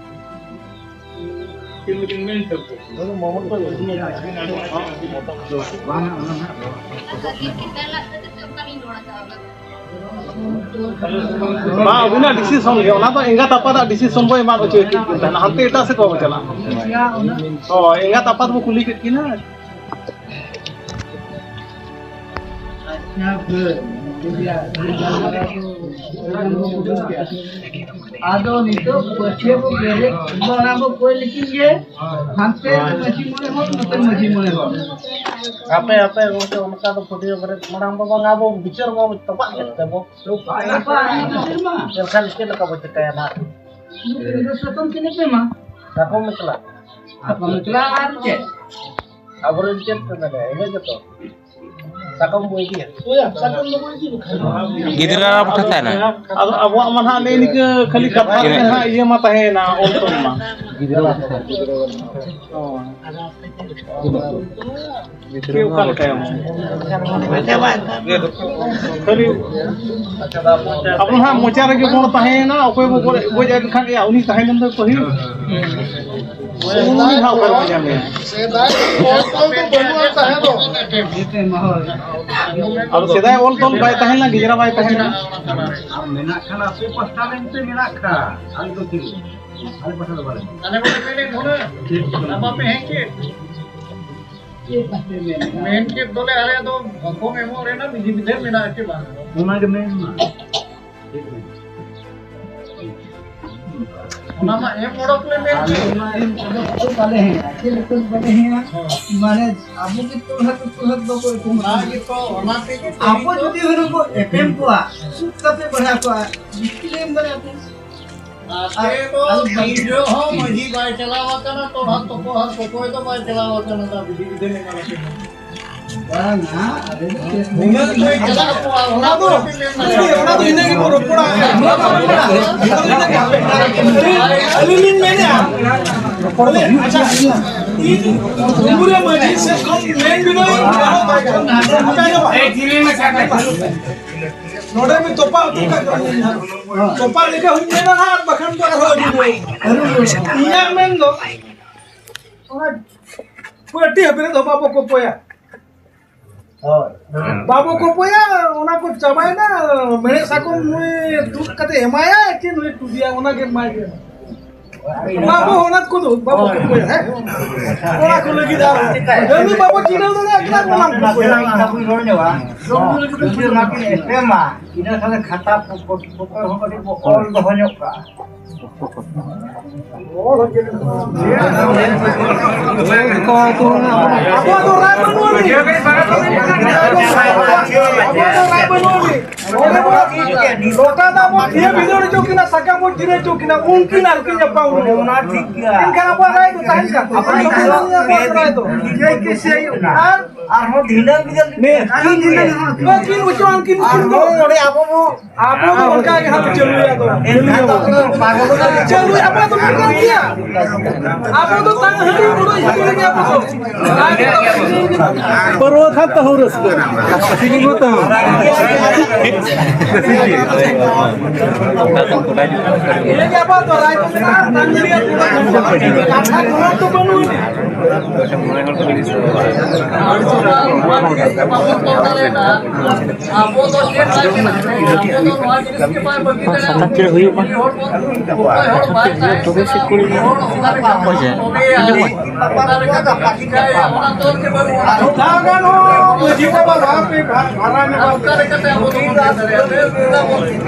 ᱪᱮᱫ ᱞᱮᱠᱟᱧ ᱢᱮᱱ ᱦᱚᱪᱚ ᱠᱮᱫᱟ? ᱵᱟᱝ, ᱚᱱᱟ ᱱᱟᱦᱟᱜ ᱵᱟᱝ, ᱟᱹᱵᱤᱱᱟᱜ ᱰᱤᱥᱤᱥᱚᱱ ᱜᱮ, ᱚᱱᱟ ᱫᱚ ᱮᱸᱜᱟᱛ ᱟᱯᱟᱛᱟᱜ ᱰᱤᱥᱤᱥᱚᱱ ᱵᱚᱱ ᱮᱢᱟ ᱦᱚᱪᱚᱭ ᱠᱮᱫ ᱠᱤᱱ ᱛᱟᱦᱮᱱᱟ, ᱦᱟᱱᱛᱮ ᱮᱴᱟᱜ ᱥᱮᱫ ᱵᱟᱵᱚ ᱪᱟᱞᱟᱜᱼᱟ᱾ ᱦᱳᱭ, ᱮᱸᱜᱟᱛ ᱟᱯᱟᱛ ᱵᱚ ᱠᱩᱞᱤ ᱠᱮᱫ ᱠᱤᱱᱟ᱾ ᱟᱫᱚ ᱱᱤᱛᱚᱜ ᱯᱟᱹᱴᱷᱩᱣᱟᱹ ᱠᱚ ᱯᱮᱨᱮᱡ ᱢᱟᱲᱟᱝ ᱠᱚ ᱠᱚᱭ ᱞᱮᱠᱤᱱ ᱜᱮ, ᱦᱟᱱᱛᱮ ᱢᱟᱹᱡᱷᱤ ᱢᱚᱬᱮ ᱦᱚᱲ, ᱱᱚᱛᱮ ᱢᱟᱹᱡᱷᱤ ᱢᱚᱬᱮ ᱦᱚᱲ᱾ ᱟᱯᱮ, ᱟᱯᱮ ᱜᱚᱢᱠᱮ, ᱚᱱᱠᱟ ᱫᱚ ᱯᱟᱹᱴᱷᱩᱣᱟᱹ ᱯᱮᱨᱮᱡ ᱢᱟᱲᱟᱝ ᱫᱚ ᱵᱟᱝ, ᱟᱵᱚ ᱵᱤᱪᱟᱹᱨ ᱵᱟᱵᱚ ᱛᱚᱯᱟᱜ ᱠᱮᱫ ᱛᱮᱵᱚ᱾ ᱮᱱᱠᱷᱟᱱ ᱪᱮᱫ ᱞᱮᱠᱟ ᱵᱚ ᱪᱤᱠᱟᱹᱭᱟ ᱱᱟᱦᱟᱜ? ᱥᱟᱛᱚᱢ ᱪᱮᱫ ᱯᱮ ᱮᱢᱟ? ᱥᱟᱠᱚᱢ ᱢᱮᱪᱞᱟ᱾ ᱥᱟᱠᱚᱢ ᱢᱮᱪᱞᱟ ᱟᱨ ᱪᱮᱫ? ᱟᱵᱚᱨᱮᱱ ᱪᱮᱫ ᱯᱮ ᱢᱮᱱᱟ, ᱤᱱᱟᱹ ᱜᱮᱛᱚ᱾ ᱥᱟᱠᱚᱢ ᱵᱚ ᱤᱫᱤᱭᱟ᱾ ᱦᱳᱭ, ᱥᱟᱠᱚᱢ ᱫᱚᱵᱚ ᱤᱫᱤ ᱞᱮᱠᱷᱟᱱ᱾ ᱜᱤᱫᱽᱨᱟᱹ ᱟᱨ ᱵᱟᱠᱷᱟᱱ ᱛᱟᱦᱮᱱᱟ᱾ ᱟᱫᱚ ᱟᱵᱚᱣᱟᱜ ᱢᱟ ᱱᱟᱦᱟᱜ ᱱᱮᱜᱼᱮ ᱱᱤᱠᱟᱹ ᱠᱷᱟᱹᱞᱤ ᱠᱟᱛᱷᱟ ᱨᱮ ᱤᱱᱟᱹ ᱱᱟᱦᱟᱜ ᱤᱭᱟᱹ ᱢᱟ ᱛᱟᱦᱮᱸᱭᱮᱱᱟ, ᱚᱞ ᱛᱚᱞ ᱢᱟ᱾ ᱦᱳᱭ᱾ ᱪᱮᱫ ᱚᱠᱟ ᱞᱮᱠᱟᱭᱟᱢ? ᱠᱷᱟᱹᱞᱤ ᱟᱵᱚ ᱱᱟᱦᱟᱜ ᱢᱚᱪᱟ ᱨᱮᱜᱮ ᱵᱚᱱ ᱛᱟᱦᱮᱸᱭᱮᱱᱟ, ᱚᱠᱚᱭ ᱵᱚ ᱜᱚᱡ, ᱜᱚᱡ ᱮᱱ ᱠᱷᱟᱱ ᱜᱮ ᱩᱱᱤ ᱛᱟᱦᱮᱸ ᱞᱮᱱ ᱫᱚ ᱯᱟᱹᱦᱤᱞ᱾ ᱩᱱᱤ ᱱᱟᱦᱟᱜ ᱚᱠᱟ ᱨᱮᱵᱚᱱ ᱧᱟᱢᱮᱭᱟ? ᱥᱮᱫᱟᱭ ᱚᱞ ᱛᱚᱞ ᱫᱚ ᱵᱟᱹᱱᱩᱜᱼᱟ ᱛᱟᱦᱮᱸ ᱫᱚ᱾ ᱟᱫᱚ ᱥᱮᱫᱟᱭ ᱚᱞ ᱛᱚᱞ ᱵᱟᱭ ᱛᱟᱦᱮᱸ ᱞᱮᱱᱟ, ᱜᱤᱫᱽᱨᱟᱹ ᱵᱟᱭ ᱛᱟᱦᱮᱸ ᱞᱮᱱᱟ᱾ ᱟᱨ ᱢᱮᱱᱟᱜ ᱠᱷᱟᱱ ᱟᱯᱮ ᱯᱟᱥᱴᱟ ᱨᱮᱱ ᱯᱮ ᱢᱮᱱᱟᱜ ᱠᱷᱟᱱ, ᱟᱞᱮ ᱫᱚ ᱪᱮᱫ? ᱟᱞᱮ ᱯᱟᱥᱴᱟ ᱫᱚ ᱵᱟᱞᱮ ᱢᱮᱱᱟᱜ᱾ ᱟᱞᱮ ᱵᱟᱞᱮ ᱢᱮᱱᱮᱫ ᱦᱩᱱᱟᱹᱝ᱾ ᱪᱮᱫ? ᱟᱢ ᱵᱟᱯᱮ ᱦᱮᱸ ᱠᱮᱫ? ᱪᱮᱫ ᱵᱟᱯᱮ ᱢᱮᱱ ᱮᱫᱟ? ᱢᱮᱱ ᱠᱮᱫ ᱫᱚᱞᱮ ᱟᱞᱮ ᱫᱚ ᱠᱚᱢ ᱮᱢᱚᱜ ᱨᱮᱱᱟᱜ ᱵᱤᱫᱷᱤ ᱵᱤᱫᱷᱟᱹᱱ ᱢᱮᱱᱟᱜᱼᱟ ᱪᱮ ᱵᱟᱝ? ᱚᱱᱟ ᱜᱮ ᱢᱮᱱ ᱢᱟ᱾ ᱪᱮᱫ ᱢᱮᱱ? ᱚᱱᱟ ᱢᱟ ᱮᱢ ᱚᱰᱚᱠ ᱞᱮ ᱢᱮᱱ ᱟᱞᱮ ᱢᱟ ᱮᱢ ᱚᱰᱚᱠ ᱫᱚ ᱵᱟᱞᱮ ᱦᱮᱸᱭᱟ, ᱪᱮᱫ ᱞᱮᱠᱟ ᱵᱟᱞᱮ ᱦᱮᱸᱭᱟ? ᱦᱮᱸ᱾ ᱢᱟᱱᱮ ᱟᱵᱚ ᱜᱮ ᱛᱚᱲᱦᱟ ᱛᱚᱯᱚᱦᱟ ᱵᱟᱠᱚ ᱮᱯᱮᱢ ᱚᱱᱟ ᱠᱟᱱᱟ᱾ ᱜᱮᱛᱚ, ᱚᱱᱟ ᱛᱮᱜᱮ ᱛᱚ ᱟᱵᱚ ᱤᱧ ᱫᱚ ᱡᱩᱫᱤ ᱦᱩᱱᱟᱹᱝ ᱠᱚ ᱮᱯᱮᱢ ᱠᱚᱣᱟ, ᱥᱩᱫ ᱠᱟᱛᱮ ᱵᱟᱲᱦᱟᱣ ᱠᱚᱣᱟ, ᱵᱤᱡᱽᱞᱤ ᱮᱢ ᱫᱟᱲᱮᱭᱟᱜ ᱠᱚᱣᱟ᱾ ᱟᱨ ᱟᱨ ᱛᱮ ᱫᱚ ᱟᱨ ᱤᱧ ᱡᱚᱦᱚᱜ ᱦᱚᱸ ᱢᱟᱹᱡᱷᱤ ᱵᱟᱭ ᱪᱟᱞᱟᱣ ᱟᱠᱟᱱᱟ, ᱛᱚᱲᱦᱟ ᱛᱚᱯᱚᱦᱟ ᱚᱠᱚᱭ ᱫᱚ ᱵᱟᱭ ᱪᱟᱞᱟᱣ ᱟᱠᱟᱱᱟ, ᱫᱟ ᱵᱤᱡᱽᱞᱤ ᱜᱤᱫᱽᱨᱟᱹ ᱮᱢᱟᱱ ᱟᱯᱮ ᱦᱚᱸ᱾ ᱵᱟᱝᱟ, ᱟᱞᱮ ᱫᱚ ᱪᱮᱫ ᱦᱚᱸ ᱵᱟᱝ᱾ ᱚᱱᱟ ᱫᱚ, ᱚᱱᱟ ᱫᱚ ᱤᱱᱟᱹ ᱜᱮᱵᱚ ᱨᱚᱯᱚᱲᱟ᱾ ᱟᱹᱞᱤᱧ ᱞᱤᱧ ᱢᱮᱱᱮᱫᱼᱟ, ᱵᱚᱞᱮ, ᱟᱪᱪᱷᱟ, ᱤᱧ ᱰᱩᱢᱵᱩᱨᱤᱭᱟᱹ ᱢᱟᱹᱡᱷᱤ ᱥᱮᱫ ᱠᱷᱚᱱ ᱢᱮᱱ ᱵᱤᱱᱟᱹᱧ, ᱟᱯᱮ ᱟᱸᱡᱚᱢᱟ? ᱱᱚᱰᱮ ᱵᱤᱱ ᱛᱚᱯᱟ ᱩᱛᱟᱹᱨ ᱠᱟᱜ ᱠᱟᱱᱟ᱾ ᱛᱚᱯᱟ ᱞᱮᱠᱟ ᱦᱩᱭ ᱞᱮᱱᱟ ᱱᱟᱦᱟᱜ, ᱵᱟᱠᱷᱟᱱ ᱫᱚ ᱟᱨᱦᱚᱸ ᱟᱹᱰᱤ ᱡᱳᱨ᱾ ᱤᱧᱟᱹᱜ ᱢᱮᱱ ᱫᱚ, ᱚᱱᱟ ᱯᱟᱹᱴᱤ ᱦᱟᱹᱵᱤᱡ ᱫᱚ ᱵᱟᱵᱚ ᱠᱚᱯᱚᱭᱟ᱾ ᱦᱳᱭ᱾ ᱵᱟᱵᱚ ᱠᱚᱯᱚᱭᱟ, ᱚᱱᱟ ᱠᱚ ᱪᱟᱵᱟᱭᱮᱱᱟ, ᱢᱮᱲᱦᱮᱫ ᱥᱟᱠᱚᱢ ᱱᱩᱭ ᱛᱩᱫ ᱠᱟᱛᱮ ᱮᱢᱟᱭᱟ, ᱪᱮ ᱱᱩᱭ ᱛᱩᱫᱮᱭᱟ, ᱚᱱᱟ ᱜᱮ ᱮᱢᱟᱭ ᱜᱮ᱾ ᱵᱟᱵᱚ ᱚᱱᱟ ᱠᱚᱫᱚ ᱵᱟᱵᱚ ᱠᱚᱯᱚᱭᱟ, ᱦᱮᱸ? ᱚᱱᱟ ᱠᱚ ᱞᱟᱹᱜᱤᱫ ᱟᱨ ᱦᱟᱹᱱᱤ ᱵᱟᱵᱚ ᱪᱤᱱᱦᱟᱹᱣ ᱫᱟᱲᱮᱭᱟᱜ ᱠᱟᱱᱟ, ᱚᱱᱟ ᱠᱚ ᱠᱚᱯᱚᱭᱟ᱾ ᱡᱩᱫᱤ ᱚᱱᱟ ᱠᱤᱱ ᱮᱯᱮᱢᱟ, ᱤᱱᱟᱹ ᱠᱷᱟᱱ ᱠᱷᱟᱛᱟ ᱯᱚ-, ᱯᱚ-, ᱯᱚᱛᱚᱵ ᱦᱚᱸ ᱠᱟᱹᱴᱤᱡ ᱵᱚ ᱚᱞ ᱫᱚᱦᱚ ᱧᱚᱜ ᱠᱟᱜᱼᱟ᱾ ᱟᱵᱚᱣᱟᱜ ᱫᱚ ᱨᱟᱭ ᱵᱟᱹᱱᱩᱜ ᱟᱹᱱᱤᱡ᱾ ᱟᱵᱚᱣᱟᱜ ᱫᱚ ᱨᱟᱭ ᱵᱟᱹᱱᱩᱜ ᱟᱹᱱᱤᱡ᱾ ᱚᱸᱰᱮ ᱵᱚ ᱜᱚᱴᱟ ᱫᱚ ᱟᱵᱚ ᱛᱷᱤᱭᱟᱹ ᱵᱷᱤᱸᱫᱟᱹᱲ ᱦᱚᱪᱚ ᱠᱤᱱᱟ, ᱥᱟᱠᱟᱢ ᱵᱚ ᱪᱤᱨᱟᱹ ᱦᱚᱪᱚ ᱠᱤᱱᱟ, ᱩᱱᱠᱤᱱ ᱟᱨᱠᱤᱱ ᱧᱟᱯᱟᱢ ᱨᱩᱣᱟᱹᱲᱟ᱾ ᱚᱱᱟ ᱴᱷᱤᱠ ᱜᱮᱭᱟ᱾ ᱮᱱᱠᱷᱟᱱ ᱟᱵᱚᱣᱟᱜ ᱨᱟᱭ ᱫᱚ ᱛᱟᱦᱮᱱ ᱠᱟᱱ ᱛᱟᱵᱚᱱᱟ᱾ ᱟᱵᱚᱣᱟᱜ ᱨᱟᱭ ᱫᱚ᱾ ᱟᱨ ᱟᱨᱦᱚᱸ ᱫᱷᱤᱱᱟᱹᱝ ᱵᱤᱫᱟᱹᱞ ᱟᱹᱠᱤᱱ ᱩᱪᱩ ᱟᱹᱠᱤᱱ ᱟᱨᱦᱚᱸ ᱱᱚᱰᱮ ᱟᱵᱚ ᱵᱚ ᱟᱵᱚ ᱫᱚ ᱚᱱᱠᱟ ᱜᱮ ᱦᱟᱸᱜ ᱪᱟᱹᱞᱩᱭᱟ ᱫᱚ᱾ ᱮᱱᱠᱷᱟᱱ ᱫᱚ ᱯᱟᱜᱚᱞ ᱠᱟᱱᱟ᱾ ᱪᱟᱹᱞᱩᱭᱟ, ᱟᱵᱚ ᱫᱚ ᱢᱤᱫ ᱠᱟᱱ ᱜᱮᱭᱟ᱾ ᱟᱵᱚ ᱫᱚ ᱛᱟᱝ ᱦᱟᱺᱰᱤ ᱵᱩᱰᱩ ᱤᱥᱤᱱ ᱨᱮᱜᱮ ᱟᱵᱚ ᱫᱚ᱾ ᱯᱟᱹᱨᱣᱟᱹ ᱠᱷᱟᱱ ᱛᱟᱹᱦᱩ ᱨᱟᱹᱥᱠᱟᱹ᱾ ᱤᱱᱟᱹ ᱜᱮ ᱟᱵᱚᱣᱟᱜ ᱫᱚ ᱨᱟᱭ ᱫᱚ ᱢᱮᱱᱟᱜᱼᱟ, ᱛᱟᱝ ᱦᱟᱺᱰᱤ ᱟᱨ ᱵᱩᱰᱩ ᱠᱟᱛᱷᱟ ᱫᱚ ᱵᱟᱹᱱᱩᱜ ᱟᱹᱱᱤᱡ᱾ ᱟᱵᱚ ᱫᱚ ᱪᱮᱫ ᱞᱟᱹᱜᱤᱫ? ᱟᱵᱚ ᱫᱚ ᱱᱚᱣᱟ ᱡᱤᱱᱤᱥ ᱜᱮ ᱵᱟᱭ ᱵᱟᱹᱜᱤ ᱫᱟᱲᱮᱭᱟᱜᱼᱟ᱾ ᱥᱟᱛᱟᱢ ᱪᱮᱫ ᱦᱩᱭᱩᱜ ᱠᱟᱱᱟ? ᱚᱠᱚᱭ ᱦᱚᱲ ᱵᱟᱭ ᱛᱟᱦᱮᱸ ᱛᱚᱵᱮ ᱥᱮ ᱠᱩᱲᱤ ᱜᱤᱫᱽᱨᱟᱹ᱾ ᱦᱚᱲ ᱚᱠᱟ ᱞᱮᱠᱟ ᱚᱠᱚᱭ ᱡᱮ? ᱚᱠᱟ ᱞᱮᱠᱟ ᱪᱤᱠᱟᱹᱭᱟ, ᱚᱱᱟ ᱫᱚ ᱪᱮᱫ ᱵᱟᱹᱱᱩᱜᱼᱟ᱾ ᱫᱟᱜᱟ ᱱᱚᱣᱟ ᱢᱟᱹᱡᱷᱤ ᱵᱟᱵᱟ ᱵᱟᱯᱮ ᱵᱷᱟ-, ᱵᱷᱟᱲᱟ ᱧᱚᱜᱟ᱾ ᱚᱠᱟ ᱞᱮᱠᱟᱛᱮ ᱟᱵᱚ ᱫᱚᱵᱚᱱ ᱦᱮᱡ ᱫᱟᱲᱮᱭᱟᱜᱼᱟ?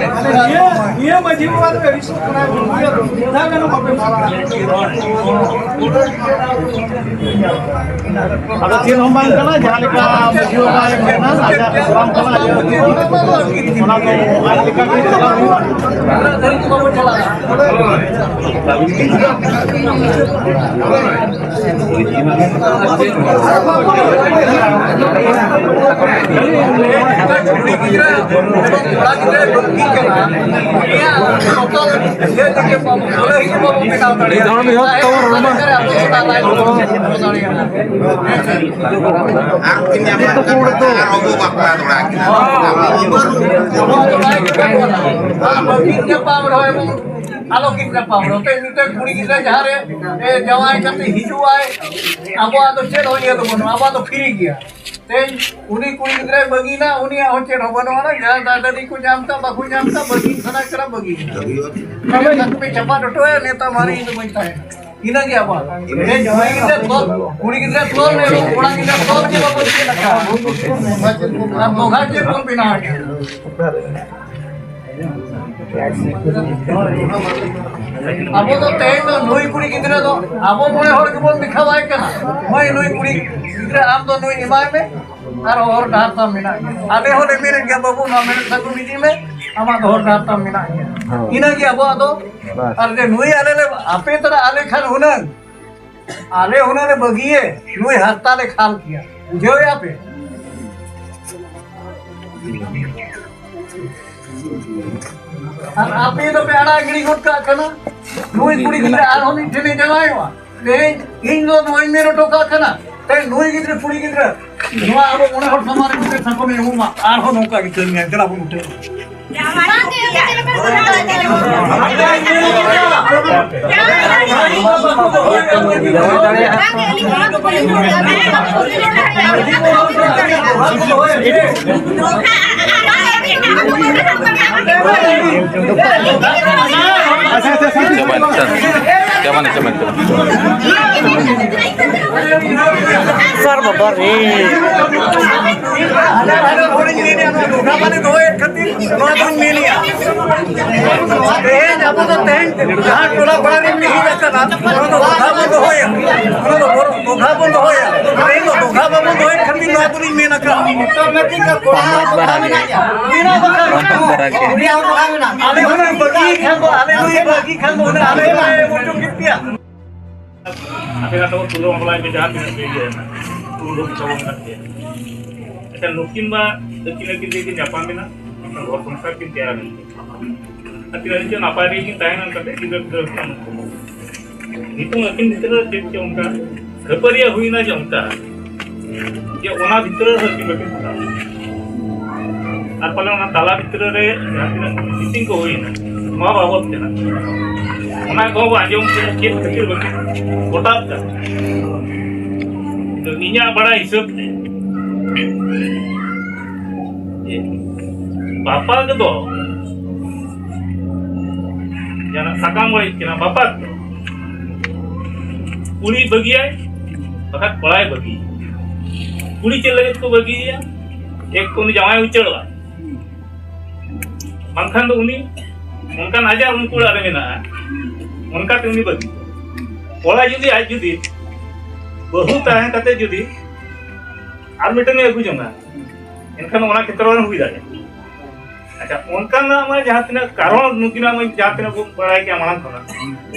ᱱᱤᱭᱟᱹ, ᱱᱤᱭᱟᱹ ᱢᱟᱹᱡᱷᱤ ᱵᱟᱵᱟ ᱫᱚ ᱟᱹᱰᱤ ᱥᱩᱠ ᱠᱟᱱᱟᱭ, ᱫᱟᱜᱟ ᱱᱚᱣᱟ ᱵᱟᱯᱮ ᱵᱷᱟᱲᱟ᱾ ᱟᱫᱚ ᱪᱮᱫ ᱦᱚᱸ ᱵᱟᱝ ᱠᱟᱱᱟ, ᱡᱟᱦᱟᱸ ᱞᱮᱠᱟ ᱢᱟᱹᱡᱷᱤ ᱵᱟᱵᱟᱭ ᱢᱮᱱᱟ, ᱟᱡᱟᱜ ᱯᱨᱳᱜᱨᱟᱢ ᱠᱟᱱᱟ, ᱤᱭᱟᱹ, ᱚᱱᱟ ᱫᱚ ᱟᱡ ᱞᱮᱠᱟ ᱜᱮ ᱪᱟᱞᱟᱣ ᱦᱩᱭᱩᱜᱼᱟ᱾ ᱢᱤᱫ ᱦᱚᱲ ᱢᱤᱫ ᱦᱚᱲ ᱛᱟᱵᱚᱱ ᱨᱚᱲ ᱢᱟ᱾ ᱟᱨ ᱠᱤᱱ ᱧᱟᱯᱟᱢ ᱠᱟᱱ ᱠᱷᱟᱱ ᱟᱨᱦᱚᱸ ᱵᱚ ᱵᱟᱯᱞᱟ ᱫᱚᱲᱦᱟ ᱠᱤᱱᱟ᱾ ᱟᱨ ᱵᱟᱹᱠᱤᱱ ᱧᱟᱯᱟᱢ ᱨᱮᱦᱚᱸ ᱟᱞᱚ ᱠᱤᱱ ᱧᱟᱯᱟᱢ ᱨᱮᱦᱚᱸ᱾ ᱛᱮ ᱢᱤᱫᱴᱮᱱ ᱠᱩᱲᱤ ᱜᱤᱫᱽᱨᱟᱹ ᱡᱟᱦᱟᱸ ᱨᱮ, ᱮ, ᱡᱟᱶᱟᱭ ᱠᱟᱛᱮ ᱦᱤᱡᱩᱜ ᱟᱭ, ᱟᱵᱚᱣᱟᱜ ᱫᱚ ᱪᱮᱫ ᱦᱚᱸ ᱤᱭᱟᱹ ᱫᱚ ᱵᱟᱹᱱᱩᱜᱼᱟ, ᱟᱵᱚᱣᱟᱜ ᱫᱚ free ᱜᱮᱭᱟ᱾ ᱛᱮᱦᱮᱧ ᱩᱱᱤ ᱠᱩᱲᱤ ᱜᱤᱫᱽᱨᱟᱹᱭ ᱵᱟᱹᱜᱤᱱᱟ, ᱩᱱᱤᱭᱟᱜ ᱦᱚᱸ ᱪᱮᱫ ᱦᱚᱸ ᱵᱟᱹᱱᱩᱜᱼᱟ᱾ ᱡᱟᱦᱟᱸ ᱫᱟᱫᱟ ᱫᱤ ᱠᱚ ᱧᱟᱢ ᱠᱟᱜ, ᱵᱟᱠᱚ ᱧᱟᱢ ᱠᱟᱜ, ᱵᱟᱹᱜᱤ ᱥᱟᱱᱟ ᱠᱟᱱᱟ, ᱵᱟᱹᱜᱤ᱾ ᱟᱵᱮᱱ ᱵᱟᱠᱚ ᱯᱮ ᱪᱟᱯᱟ ᱴᱚᱴᱚᱭᱟ, ᱱᱮᱛᱟ ᱢᱟᱨᱮ ᱤᱧ ᱫᱚ ᱵᱟᱹᱧ ᱛᱟᱦᱮᱱᱟ᱾ ᱤᱱᱟᱹᱜᱮ ᱟᱵᱚᱣᱟᱜ᱾ ᱛᱮᱦᱮᱧ ᱠᱩᱲᱤ ᱜᱤᱫᱽᱨᱟᱹ ᱛᱚᱞ, ᱠᱩᱲᱤ ᱜᱤᱫᱽᱨᱟᱹ ᱛᱚᱞ ᱨᱮ ᱠᱚᱲᱟ ᱜᱤᱫᱽᱨᱟᱹ ᱛᱚᱞ ᱜᱮ ᱵᱟᱵᱚᱱ ᱪᱮᱫ ᱟᱠᱟᱫ᱾ ᱟᱨ ᱫᱚ ᱜᱷᱟᱴ ᱪᱮᱫ ᱵᱚᱱ ᱵᱮᱱᱟᱣ ᱠᱮᱫᱟ? ᱟᱵᱚ ᱫᱚ ᱛᱮᱦᱮᱧ ᱫᱚ ᱱᱩᱭ ᱠᱩᱲᱤ ᱜᱤᱫᱽᱨᱟᱹ ᱫᱚ ᱟᱵᱚ ᱢᱚᱬᱮ ᱦᱚᱲ ᱜᱮᱵᱚᱱ ᱫᱮᱠᱷᱟᱣᱟᱭ ᱠᱟᱱᱟ, ᱢᱟᱹᱭ ᱱᱩᱭ ᱠᱩᱲᱤ ᱜᱤᱫᱽᱨᱟᱹ ᱟᱢ ᱫᱚ ᱱᱩᱭ ᱮᱢᱟᱭ ᱢᱮ, ᱟᱨ ᱦᱚᱨ ᱰᱟᱦᱟᱨ ᱛᱟᱢ ᱢᱮᱱᱟᱜ ᱜᱮᱭᱟ᱾ ᱟᱞᱮ ᱦᱚᱸᱞᱮ ᱢᱮᱱᱮᱫ ᱜᱮᱭᱟ, ᱵᱟᱹᱵᱩ ᱱᱚᱣᱟ ᱢᱮᱱᱮᱫ ᱥᱟᱹᱜᱩᱱ ᱤᱫᱤ ᱢᱮ, ᱟᱢᱟᱜ ᱫᱚ ᱦᱚᱨ ᱰᱟᱦᱟᱨ ᱛᱟᱢ ᱢᱮᱱᱟᱜ ᱜᱮᱭᱟ᱾ ᱦᱮᱸ᱾ ᱤᱱᱟᱹᱜᱮ ᱟᱵᱚᱣᱟᱜ ᱫᱚ᱾ ᱵᱟᱥ᱾ ᱟᱨ ᱡᱮ ᱱᱩᱭ ᱟᱞᱮ ᱞᱮ ᱟᱯᱮ ᱛᱟᱨᱟ ᱟᱞᱮ ᱠᱷᱟᱱ ᱦᱩᱱᱟᱹᱝ ᱟᱞᱮ ᱦᱩᱱᱟᱹᱝ ᱞᱮ ᱵᱟᱹᱜᱤᱭᱮ, ᱱᱩᱭ ᱦᱟᱨᱛᱟ ᱞᱮ ᱠᱷᱟᱞ ᱠᱮᱭᱟ᱾ ᱵᱩᱡᱷᱟᱹᱣᱮᱜᱼᱟ ᱯᱮ? ᱟᱨ ᱟᱯᱮ ᱫᱚᱯᱮ ᱟᱲᱟᱜ ᱜᱤᱰᱤ ᱜᱚᱫ ᱠᱟᱜ ᱠᱟᱱᱟ᱾ ᱱᱩᱭ ᱠᱩᱲᱤ ᱜᱤᱫᱽᱨᱟᱹ ᱟᱨᱦᱚᱸ ᱢᱤᱫ ᱴᱷᱮᱱᱮ ᱡᱟᱶᱟᱭᱚᱜᱼᱟ᱾ ᱛᱮᱦᱮᱧ ᱤᱧ ᱫᱚ ᱱᱚᱣᱟᱧ ᱢᱮᱱ ᱦᱚᱴᱚ ᱠᱟᱜ ᱠᱟᱱᱟ, ᱛᱮᱦᱮᱧ ᱱᱩᱭ ᱜᱤᱫᱽᱨᱟᱹ, ᱠᱩᱲᱤ ᱜᱤᱫᱽᱨᱟᱹ, ᱱᱚᱣᱟ ᱟᱵᱚ ᱢᱚᱬᱮ ᱦᱚᱲ ᱥᱟᱢᱟᱝ ᱨᱮ ᱢᱤᱫᱴᱮᱱ ᱥᱟᱠᱚᱢᱮ ᱮᱢᱚᱜ ᱢᱟ, ᱟᱨᱦᱚᱸ ᱱᱚᱝᱠᱟ ᱜᱮ ᱠᱟᱹᱢᱤᱭᱟ᱾ ᱫᱮᱞᱟ ᱵᱚᱱ ᱩᱴᱷᱟᱹᱜᱼᱟ᱾ ᱪᱟᱵᱟᱭᱮᱱᱟ, ᱥᱟᱨ᱾ ᱪᱟᱵᱟᱭᱮᱱᱟ, ᱪᱟᱵᱟᱭᱮᱱᱟ, ᱪᱟᱵᱟᱭᱮᱱᱟ᱾ ᱥᱟᱨ, ᱵᱟᱵᱟ ᱨᱮ᱾ ᱟᱞᱮ ᱟᱞᱮ ᱦᱚᱲᱤᱧ ᱢᱮᱱᱮᱫᱼᱟ, ᱱᱚᱣᱟ ᱫᱚ ᱚᱱᱟ ᱵᱟᱞᱮ ᱫᱚᱦᱚᱭᱮᱫ ᱠᱷᱟᱹᱛᱤᱨ ᱱᱚᱣᱟ ᱫᱚᱧ ᱢᱮᱱᱮᱫᱼᱟ᱾ ᱛᱮᱦᱮᱧ ᱟᱵᱚ ᱫᱚ ᱛᱮᱦᱮᱧ ᱡᱟᱦᱟᱸ ᱴᱚᱞᱟ ᱯᱟᱲᱟ ᱨᱮ ᱢᱤᱫ ᱦᱮᱡ ᱟᱠᱟᱱᱟ, ᱚᱱᱟ ᱫᱚ ᱫᱚᱦᱟ ᱵᱚᱱ ᱫᱚᱦᱚᱭᱟ, ᱚᱱᱟ ᱫᱚ ᱫᱚᱦᱟ ᱵᱚᱱ ᱫᱚᱦᱚᱭᱟ᱾ ᱛᱮᱦᱮᱧ ᱫᱚ ᱫᱚᱦᱟ ᱵᱟᱵᱚᱱ ᱫᱚᱦᱚᱭᱮᱫ ᱠᱷᱟᱹᱛᱤᱨ ᱱᱚᱣᱟ ᱫᱚᱞᱤᱧ ᱢᱮᱱ ᱟᱠᱟᱫᱼᱟ᱾ ᱵᱮᱱᱟᱣ ᱵᱟᱠᱷᱨᱟ ᱟᱞᱮ ᱦᱚᱸᱞᱮ ᱵᱟᱹᱜᱤ ᱠᱷᱟᱱ ᱫᱚ, ᱟᱞᱮ ᱦᱚᱸᱞᱮ ᱵᱟᱹᱜᱤ ᱠᱷᱟᱱ ᱫᱚ, ᱚᱱᱟ ᱟᱞᱮ ᱦᱚᱸᱞᱮ ᱚᱪᱚ ᱠᱮᱫ ᱯᱮᱭᱟ᱾ ᱟᱯᱮ ᱠᱟᱛᱷᱟ ᱠᱚ ᱛᱩᱞᱟᱹ ᱢᱟᱯᱞᱟ ᱯᱮ, ᱡᱟᱦᱟᱸ ᱛᱤᱱᱟᱹᱜ ᱯᱮ ᱤᱭᱟᱹ ᱮᱱᱟ, ᱩᱱ ᱫᱚ ᱯᱚᱭᱥᱟ ᱵᱟᱝ ᱠᱟᱱ ᱜᱮᱭᱟ᱾ ᱮᱱᱠᱷᱟᱱ ᱱᱩᱠᱤᱱ ᱢᱟ ᱟᱹᱠᱤᱱ ᱟᱹᱠᱤᱱ ᱛᱮᱠᱤᱱ ᱧᱟᱯᱟᱢ ᱮᱱᱟ, ᱜᱷᱚᱨ ᱥᱚᱝᱥᱟᱨ ᱠᱤᱱ ᱛᱮᱭᱟᱨ ᱮᱱᱟ᱾ ᱟᱹᱠᱤᱱ ᱟᱹᱰᱤ ᱪᱮᱦᱨᱟ ᱱᱟᱯᱟᱭ ᱨᱮᱠᱤᱱ ᱛᱟᱦᱮᱸ ᱞᱮᱱ ᱠᱟᱛᱮ ᱜᱤᱫᱽᱨᱟᱹ ᱯᱤᱫᱽᱨᱟᱹ ᱠᱚ ᱱᱩᱠᱩ᱾ ᱱᱤᱛᱚᱝ ᱟᱹᱠᱤᱱ ᱵᱷᱤᱛᱨᱤ ᱨᱮ ᱪᱮᱫ ᱪᱚ ᱚᱱᱠᱟ ᱠᱷᱟᱹᱯᱟᱹᱨᱤᱭᱟᱹ ᱦᱩᱭᱱᱟ ᱡᱮ ᱚᱱᱠᱟ, ᱡᱮ ᱚᱱᱟ ᱵᱷᱤᱛᱨᱤ ᱨᱮ ᱟᱹᱠᱤᱱ ᱵᱟᱹᱠᱤᱱ ᱯᱟᱲᱦᱟᱣ᱾ ᱟᱨ ᱯᱟᱞᱮ ᱚᱱᱟ ᱛᱟᱞᱟ ᱵᱷᱤᱛᱨᱤ ᱨᱮ ᱡᱟᱦᱟᱸ ᱛᱤᱱᱟᱹᱜ meeting ᱠᱚ ᱦᱩᱭᱱᱟ, ᱱᱚᱣᱟ ᱵᱟᱵᱚᱛ ᱛᱮ ᱱᱟᱜ, ᱚᱱᱟ ᱠᱚᱦᱚᱸ ᱵᱚ ᱟᱸᱡᱚᱢ ᱠᱮᱫᱟ, ᱪᱮᱫ ᱠᱷᱟᱹᱛᱤᱨ ᱵᱟᱹᱠᱤᱱ ᱜᱚᱴᱟ ᱠᱟᱜ᱾ ᱛᱚ ᱤᱧᱟᱹᱜ ᱵᱟᱲᱟᱭ ᱦᱤᱥᱟᱹᱵ ᱛᱮ, ᱡᱮ ᱵᱟᱯᱞᱟ ᱨᱮᱫᱚ ᱡᱟᱦᱟᱱᱟᱜ ᱥᱟᱠᱟᱢ ᱚᱲᱮᱡ ᱠᱟᱱᱟ, ᱵᱟᱯᱞᱟ ᱨᱮᱫᱚ ᱠᱩᱲᱤ ᱵᱟᱹᱜᱤᱭᱟᱭ, ᱵᱟᱠᱷᱟᱡ ᱠᱚᱲᱟᱭ ᱵᱟᱹᱜᱤᱭᱟ᱾ ᱠᱩᱲᱤ ᱪᱮᱫ ᱞᱟᱹᱜᱤᱫ ᱠᱚ ᱵᱟᱹᱜᱤᱭᱮᱭᱟ? ᱮᱠ ᱛᱚ ᱩᱱᱤ ᱡᱟᱶᱟᱭ ᱩᱪᱟᱹᱲᱚᱜᱼᱟ, ᱵᱟᱝᱠᱷᱟᱱ ᱫᱚ ᱩᱱᱤ ᱚᱱᱠᱟᱱ ᱟᱡᱟᱨ ᱩᱱᱠᱩ ᱚᱲᱟᱜ ᱨᱮ ᱢᱮᱱᱟᱜᱼᱟ, ᱚᱱᱠᱟᱛᱮ ᱩᱱᱤ ᱵᱟᱹᱜᱤ᱾ ᱠᱚᱲᱟ ᱡᱩᱫᱤ ᱟᱡ ᱡᱩᱫᱤ ᱵᱟᱹᱦᱩ ᱛᱟᱦᱮᱸ ᱠᱟᱛᱮ ᱡᱩᱫᱤ ᱟᱨ ᱢᱤᱫᱴᱟᱝ ᱮ ᱟᱹᱜᱩ ᱡᱚᱝᱟ, ᱮᱱᱠᱷᱟᱱ ᱚᱱᱟ ᱠᱷᱮᱛᱨᱚ ᱨᱮ ᱦᱩᱭ ᱫᱟᱲᱮᱭᱟᱜᱼᱟ᱾ ᱟᱪᱪᱷᱟ, ᱚᱱᱠᱟᱱᱟᱜ ᱢᱟ ᱡᱟᱦᱟᱸ ᱛᱤᱱᱟᱹᱜ ᱠᱟᱨᱚᱱ ᱱᱩᱠᱤᱱᱟᱜ ᱢᱟ ᱡᱟᱦᱟᱸ ᱛᱤᱱᱟᱹᱜ ᱵᱚᱱ ᱵᱟᱲᱟᱭ ᱠᱮᱭᱟ ᱢᱟᱲᱟᱝ ᱠᱷᱚᱱᱟᱜ,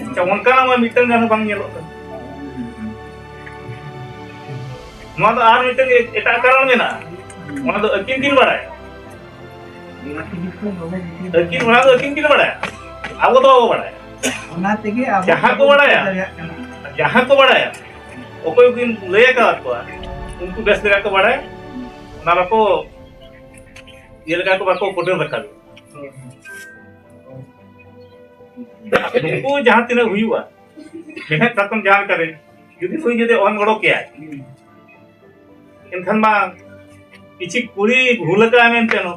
ᱟᱪᱪᱷᱟ, ᱚᱱᱠᱟᱱᱟᱜ ᱢᱟ ᱢᱤᱫᱴᱟᱝ ᱜᱟᱱ ᱦᱚᱸ ᱵᱟᱝ ᱧᱮᱞᱚᱜ ᱠᱟᱱᱟ᱾ ᱱᱚᱣᱟ ᱫᱚ ᱟᱨ ᱢᱤᱫᱴᱟᱝ ᱮ-, ᱮᱴᱟᱜ ᱠᱟᱨᱚᱱ ᱢᱮᱱᱟᱜᱼᱟ, ᱚᱱᱟ ᱫᱚ ᱟᱹᱠᱤᱱ ᱠᱤᱱ ᱵᱟᱲᱟᱭᱟ᱾ ᱟᱹᱠᱤᱱ, ᱚᱱᱟ ᱫᱚ ᱟᱹᱠᱤᱱ ᱠᱤᱱ ᱵᱟᱲᱟᱭᱟ, ᱟᱵᱚ ᱫᱚ ᱵᱟᱵᱚ ᱵᱟᱲᱟᱭᱟ᱾ ᱚᱱᱟ ᱛᱮᱜᱮ ᱟᱵᱚ ᱡᱟᱦᱟᱸ ᱠᱚ ᱵᱟᱵᱚ ᱵᱟᱲᱟᱭᱟ, ᱫᱟᱲᱮᱭᱟᱜ ᱠᱟᱱᱟ᱾ ᱡᱟᱦᱟᱸ ᱠᱚ ᱵᱟᱲᱟᱭᱟ, ᱚᱠᱚᱭ ᱠᱤᱱ ᱞᱟᱹᱭ ᱟᱠᱟᱫ ᱠᱚᱣᱟ, ᱩᱱᱠᱩ ᱵᱮᱥ ᱞᱮᱠᱟ ᱠᱚ ᱵᱟᱲᱟᱭᱟ, ᱚᱱᱟ ᱵᱟᱠᱚ ᱤᱭᱟᱹ ᱞᱮᱠᱟ ᱠᱚ ᱵᱟᱠᱚ ᱯᱷᱩᱴᱮᱞ ᱨᱟᱠᱟᱵ᱾ ᱱᱩᱠᱩ ᱡᱟᱦᱟᱸ ᱛᱤᱱᱟᱹᱜ ᱦᱩᱭᱩᱜᱼᱟ, ᱢᱮᱲᱦᱮᱫ ᱥᱟᱠᱚᱢ ᱡᱟᱦᱟᱸ ᱞᱮᱠᱟᱨᱮ ᱡᱩᱫᱤ ᱩᱱᱤ ᱡᱩᱫᱤ ᱚᱦᱚᱱ ᱜᱚᱲᱚ ᱠᱮᱭᱟᱭ, ᱮᱱᱠᱷᱟᱱ ᱢᱟ ᱠᱤᱪᱷᱤ ᱠᱩᱲᱤ ᱵᱷᱩᱞ ᱟᱠᱟᱫᱼᱟᱭ ᱢᱮᱱᱛᱮ ᱱᱚ,